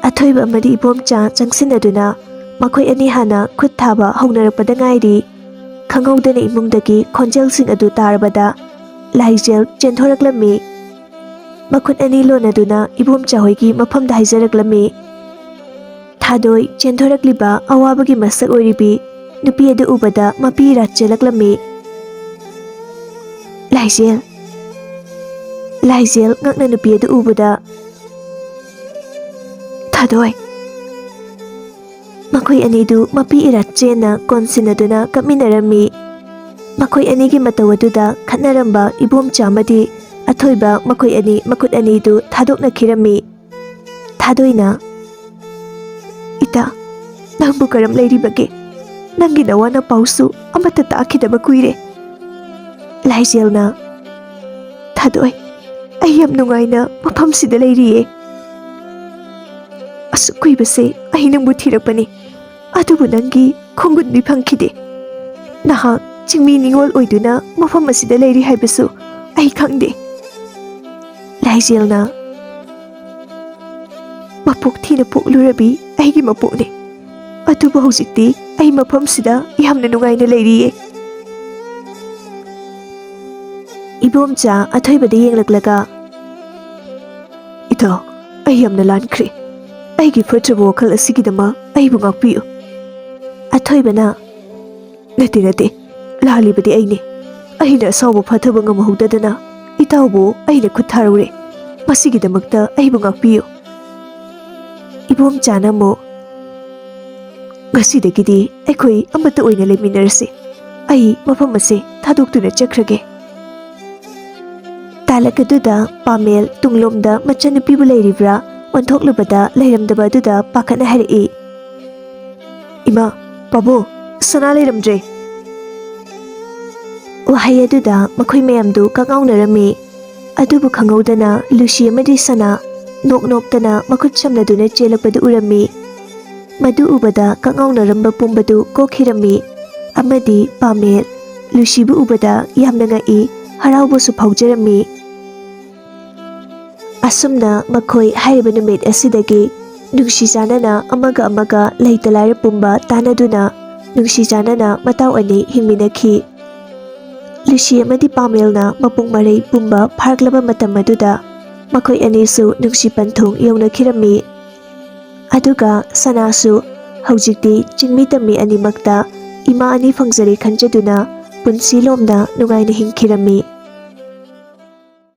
ꯑꯊꯣꯏꯕ ꯑꯃꯗꯤ ꯏꯕꯣꯝꯆꯥ ꯆꯪꯁꯤꯟꯅꯗꯨꯅ ꯃꯈꯣꯏ ꯑꯅꯤ ꯍꯥꯟꯅ ꯈꯨꯠ ꯊꯥꯕ ꯍꯧꯅꯔꯛꯄꯗ ꯉꯥꯏꯔꯤ꯫ ꯈꯪꯍꯧꯗꯅ ꯏꯃꯨꯡꯗꯒꯤ ꯈꯣꯟꯖꯦꯜꯁꯤꯡ ꯑꯗꯨ ꯇꯥꯔꯕꯗ ꯂꯥꯏꯖꯦꯜ ꯆꯦꯟꯊꯣꯔꯛꯂꯝꯃꯤ꯫ ꯃꯈꯨꯠ ꯑꯅꯤ ꯂꯣꯟꯅꯗꯨꯅ ꯏꯕꯣꯝꯆꯥ ꯍꯣꯏꯒꯤ ꯃꯐꯝꯗ ꯍꯥꯏꯖꯔꯛꯂꯝꯃꯤ꯫ ꯊꯥꯗꯣꯏ ꯆꯦꯟꯊꯣꯔꯛꯂꯤꯕ ꯑꯋꯥꯕꯒꯤ ꯃꯁꯛ ꯑꯣꯏꯔꯤꯕꯤ ꯅꯨꯄꯤ ꯑꯗꯨ ꯎꯕꯗ ꯃꯄꯤ ꯏꯔꯥ ꯆꯦꯜꯂꯛꯂꯝꯃꯤ꯫ ꯂꯥꯏꯖꯦꯜ, ꯂꯥꯏꯖꯦꯜ ꯉꯛꯅ ꯅꯨꯄꯤ ꯑꯗꯨ ꯎꯕꯗ, "ꯊꯥꯗꯣꯏ!" ꯃꯈꯣꯏ ꯑꯅꯤꯗꯨ ꯃꯄꯤ ꯏꯔꯥ ꯆꯦꯟꯅ ꯀꯣꯟꯁꯤꯟꯅꯗꯨꯅ ꯀꯞꯃꯤꯟꯅꯔꯝꯃꯤ꯫ ꯃꯈꯣꯏ ꯑꯅꯤꯒꯤ ꯃꯇꯧ ꯑꯗꯨꯗ ꯈꯠꯅꯔꯝꯕ ꯏꯕꯣꯝꯆꯥ ꯑꯃꯗꯤ ꯑꯊꯣꯏꯕ, ꯃꯈꯣꯏ ꯑꯅꯤ ꯃꯈꯨꯠ ꯑꯅꯤꯗꯨ ꯊꯥꯗꯣꯛꯅꯈꯤꯔꯝꯃꯤ꯫ ꯊꯥꯗꯣꯏꯅ, "ꯏꯇꯥ, ꯅꯪꯕꯨ ꯀꯔꯝ ꯂꯩꯔꯤꯕꯒꯦ? ꯅꯪꯒꯤ ꯅꯋꯥ ꯅꯄꯥꯎꯁꯨ ꯑꯃꯠꯇ ꯇꯥꯈꯤꯗꯕ ꯀꯨꯏꯔꯦ꯫" ꯂꯥꯏꯖꯦꯜꯅ, "ꯊꯥꯗꯣꯏ, ꯑꯩ ꯌꯥꯝ ꯅꯨꯡꯉꯥꯏꯅ ꯃꯐꯝꯁꯤꯗ ꯂꯩꯔꯤꯌꯦ꯫ ꯑꯁꯨꯛ ꯀꯨꯏꯕꯁꯦ ꯑꯩ ꯅꯪꯕꯨ ꯊꯤꯔꯛꯄꯅꯤ, ꯑꯗꯨꯕꯨ ꯅꯪꯒꯤ ꯈꯣꯡꯒꯨꯟꯗꯤ ꯐꯪꯈꯤꯗꯦ꯫ ꯅꯍꯥꯛ ꯆꯤꯡꯃꯤ ꯅꯤꯉꯣꯜ ꯑꯣꯏꯗꯨꯅ ꯃꯐꯝ ꯑꯁꯤꯗ ꯂꯩꯔꯤ ꯍꯥꯏꯕꯁꯨ ꯑꯩ ꯈꯪꯗꯦ꯫" ꯂꯥꯏꯖꯦꯜꯅ, "ꯃꯄꯣꯛ ꯊꯤꯅ ꯄꯣꯛꯂꯨꯔꯕꯤ ꯑꯩꯒꯤ ꯃꯄꯣꯛꯅꯤ, ꯑꯗꯨꯕꯨ ꯍꯧꯖꯤꯛꯇꯤ ꯑꯩ ꯃꯐꯝꯁꯤꯗ ꯌꯥꯝꯅ ꯅꯨꯡꯉꯥꯏꯅ ꯂꯩꯔꯤꯌꯦ꯫" ꯏꯕꯣꯝꯆꯥ ꯑꯊꯣꯏꯕꯗ ꯌꯦꯡꯂꯛꯂꯒ, "ꯏꯇꯥꯎ, ꯑꯩ ꯌꯥꯝꯅ ꯂꯥꯟꯈ꯭ꯔꯦ꯫ ꯑꯩꯒꯤ ꯐꯠꯇ꯭ꯔꯕ ꯋꯥꯈꯜ ꯑꯁꯤꯒꯤꯗꯃꯛ ꯑꯩꯕꯨ ꯉꯥꯛꯄꯤꯌꯨ꯫" ꯑꯊꯣꯏꯕꯅ, "ꯅꯠꯇꯦ, ꯅꯠꯇꯦ, ꯂꯥꯜꯂꯤꯕꯗꯤ ꯑꯩꯅꯤ꯫ ꯑꯩꯅ ꯑꯁꯥꯎꯕ ꯐꯥꯊꯕ ꯉꯝꯍꯧꯗꯗꯅ ꯏꯇꯥꯎꯕꯨ ꯑꯩꯅ ꯈꯨꯠ ꯊꯥꯔꯨꯔꯦ꯫ ꯃꯁꯤꯒꯤꯗꯃꯛꯇ ꯑꯩꯕꯨ ꯉꯥꯛꯄꯤꯌꯨ꯫" ꯏꯕꯣꯝꯆꯥꯅ ꯑꯃꯨꯛ, "ꯉꯁꯤꯗꯒꯤꯗꯤ ꯑꯩꯈꯣꯏ ꯑꯃꯠꯇ ꯑꯣꯏꯅ ꯂꯩꯃꯤꯟꯅꯔꯁꯤ꯫ ꯑꯩ ꯃꯐꯝ ꯑꯁꯦ ꯊꯥꯗꯣꯛꯇꯨꯅ ꯆꯠꯈ꯭ꯔꯒꯦ꯫" ꯇꯥꯂꯛ ꯑꯗꯨꯗ ꯄꯥꯃꯦꯜ ꯇꯨꯡꯂꯣꯝꯗ ꯃꯆꯟꯅꯨꯄꯤꯕꯨ ꯂꯩꯔꯤꯕ꯭ꯔꯥ ꯑꯣꯟꯊꯣꯛꯂꯨꯕꯗ ꯂꯩꯔꯝꯗꯕ ꯑꯗꯨꯗ ꯄꯥꯈꯠꯅ ꯍꯥꯏꯔꯛꯏ, "ꯏꯃꯥ, ꯄꯥꯕꯨꯡ, ꯁꯅꯥ ꯂꯩꯔꯝꯗ꯭ꯔꯦ!" ꯋꯥꯍꯩ ꯑꯗꯨꯗ ꯃꯈꯣꯏ ꯃꯌꯥꯝꯗꯨ ꯀꯛꯉꯥꯎꯅꯔꯝꯃꯤ꯫ ꯑꯗꯨꯕꯨ ꯈꯪꯍꯧꯗꯅ ꯂꯨꯁꯤ ꯑꯃꯗꯤ ꯁꯅꯥ ꯅꯣꯛ ꯅꯣꯛꯇꯅ ꯃꯈꯨꯠ ꯁꯝꯅꯗꯨꯅ ꯆꯦꯜꯂꯛꯄꯗꯨ ꯎꯔꯝꯃꯤ꯫ ꯃꯗꯨ ꯎꯕꯗ ꯀꯛꯉꯥꯎꯅꯔꯝꯕ ꯄꯨꯝꯕꯗꯨ ꯀꯣꯛꯈꯤꯔꯝꯃꯤ, ꯑꯃꯗꯤ ꯄꯥꯃꯦꯜ, ꯂꯨꯁꯤꯕꯨ ꯎꯕꯗ ꯌꯥꯝꯅ ꯉꯛꯏ, ꯍꯔꯥꯎꯕꯁꯨ ꯐꯥꯎꯖꯔꯝꯃꯤ꯫ ꯑꯁꯨꯝꯅ ꯃꯈꯣꯏ ꯍꯥꯏꯔꯤꯕ ꯅꯨꯃꯤꯠ ꯑꯁꯤꯗꯒꯤ ꯅꯨꯡꯁꯤ ꯆꯥꯟꯅꯅ ꯑꯃꯒ ꯑꯃꯒ ꯂꯩꯇ ꯂꯥꯏꯔ ꯄꯨꯝꯕ ꯇꯥꯟꯅꯗꯨꯅ ꯅꯨꯡꯁꯤ ꯆꯥꯟꯅꯅ ꯃꯇꯥꯎ ꯑꯅꯤ ꯍꯤꯡꯃꯤꯟꯅꯈꯤ꯫ ꯂꯨꯁꯤ ꯑꯃꯗꯤ ꯄꯥꯃꯦꯜꯅ ꯃꯄꯨꯡ ꯃꯔꯩ ꯄꯨꯝꯕ ꯐꯥꯔꯛꯂꯕ ꯃꯇꯝ ꯑꯗꯨꯗ ꯃꯈꯣꯏ ꯑꯅꯤꯁꯨ ꯅꯨꯡꯁꯤ ꯄꯟꯊꯨꯡ ꯌꯧꯅꯈꯤꯔꯝꯃꯤ꯫ ꯑꯗꯨꯒ ꯁꯅꯥꯁꯨ ꯍꯧꯖꯤꯛꯇꯤ ꯆꯤꯡꯃꯤ ꯇꯝꯃꯤ ꯑꯅꯤꯃꯛꯇ ꯏꯃꯥ ꯑꯅꯤ ꯐꯪꯖꯔꯦ ꯈꯟꯖꯗꯨꯅ ꯄꯨꯟꯁꯤ ꯂꯣꯝꯅ ꯅꯨꯡꯉꯥꯏꯅ ꯍꯤꯡꯈꯤꯔꯝꯃꯤ꯫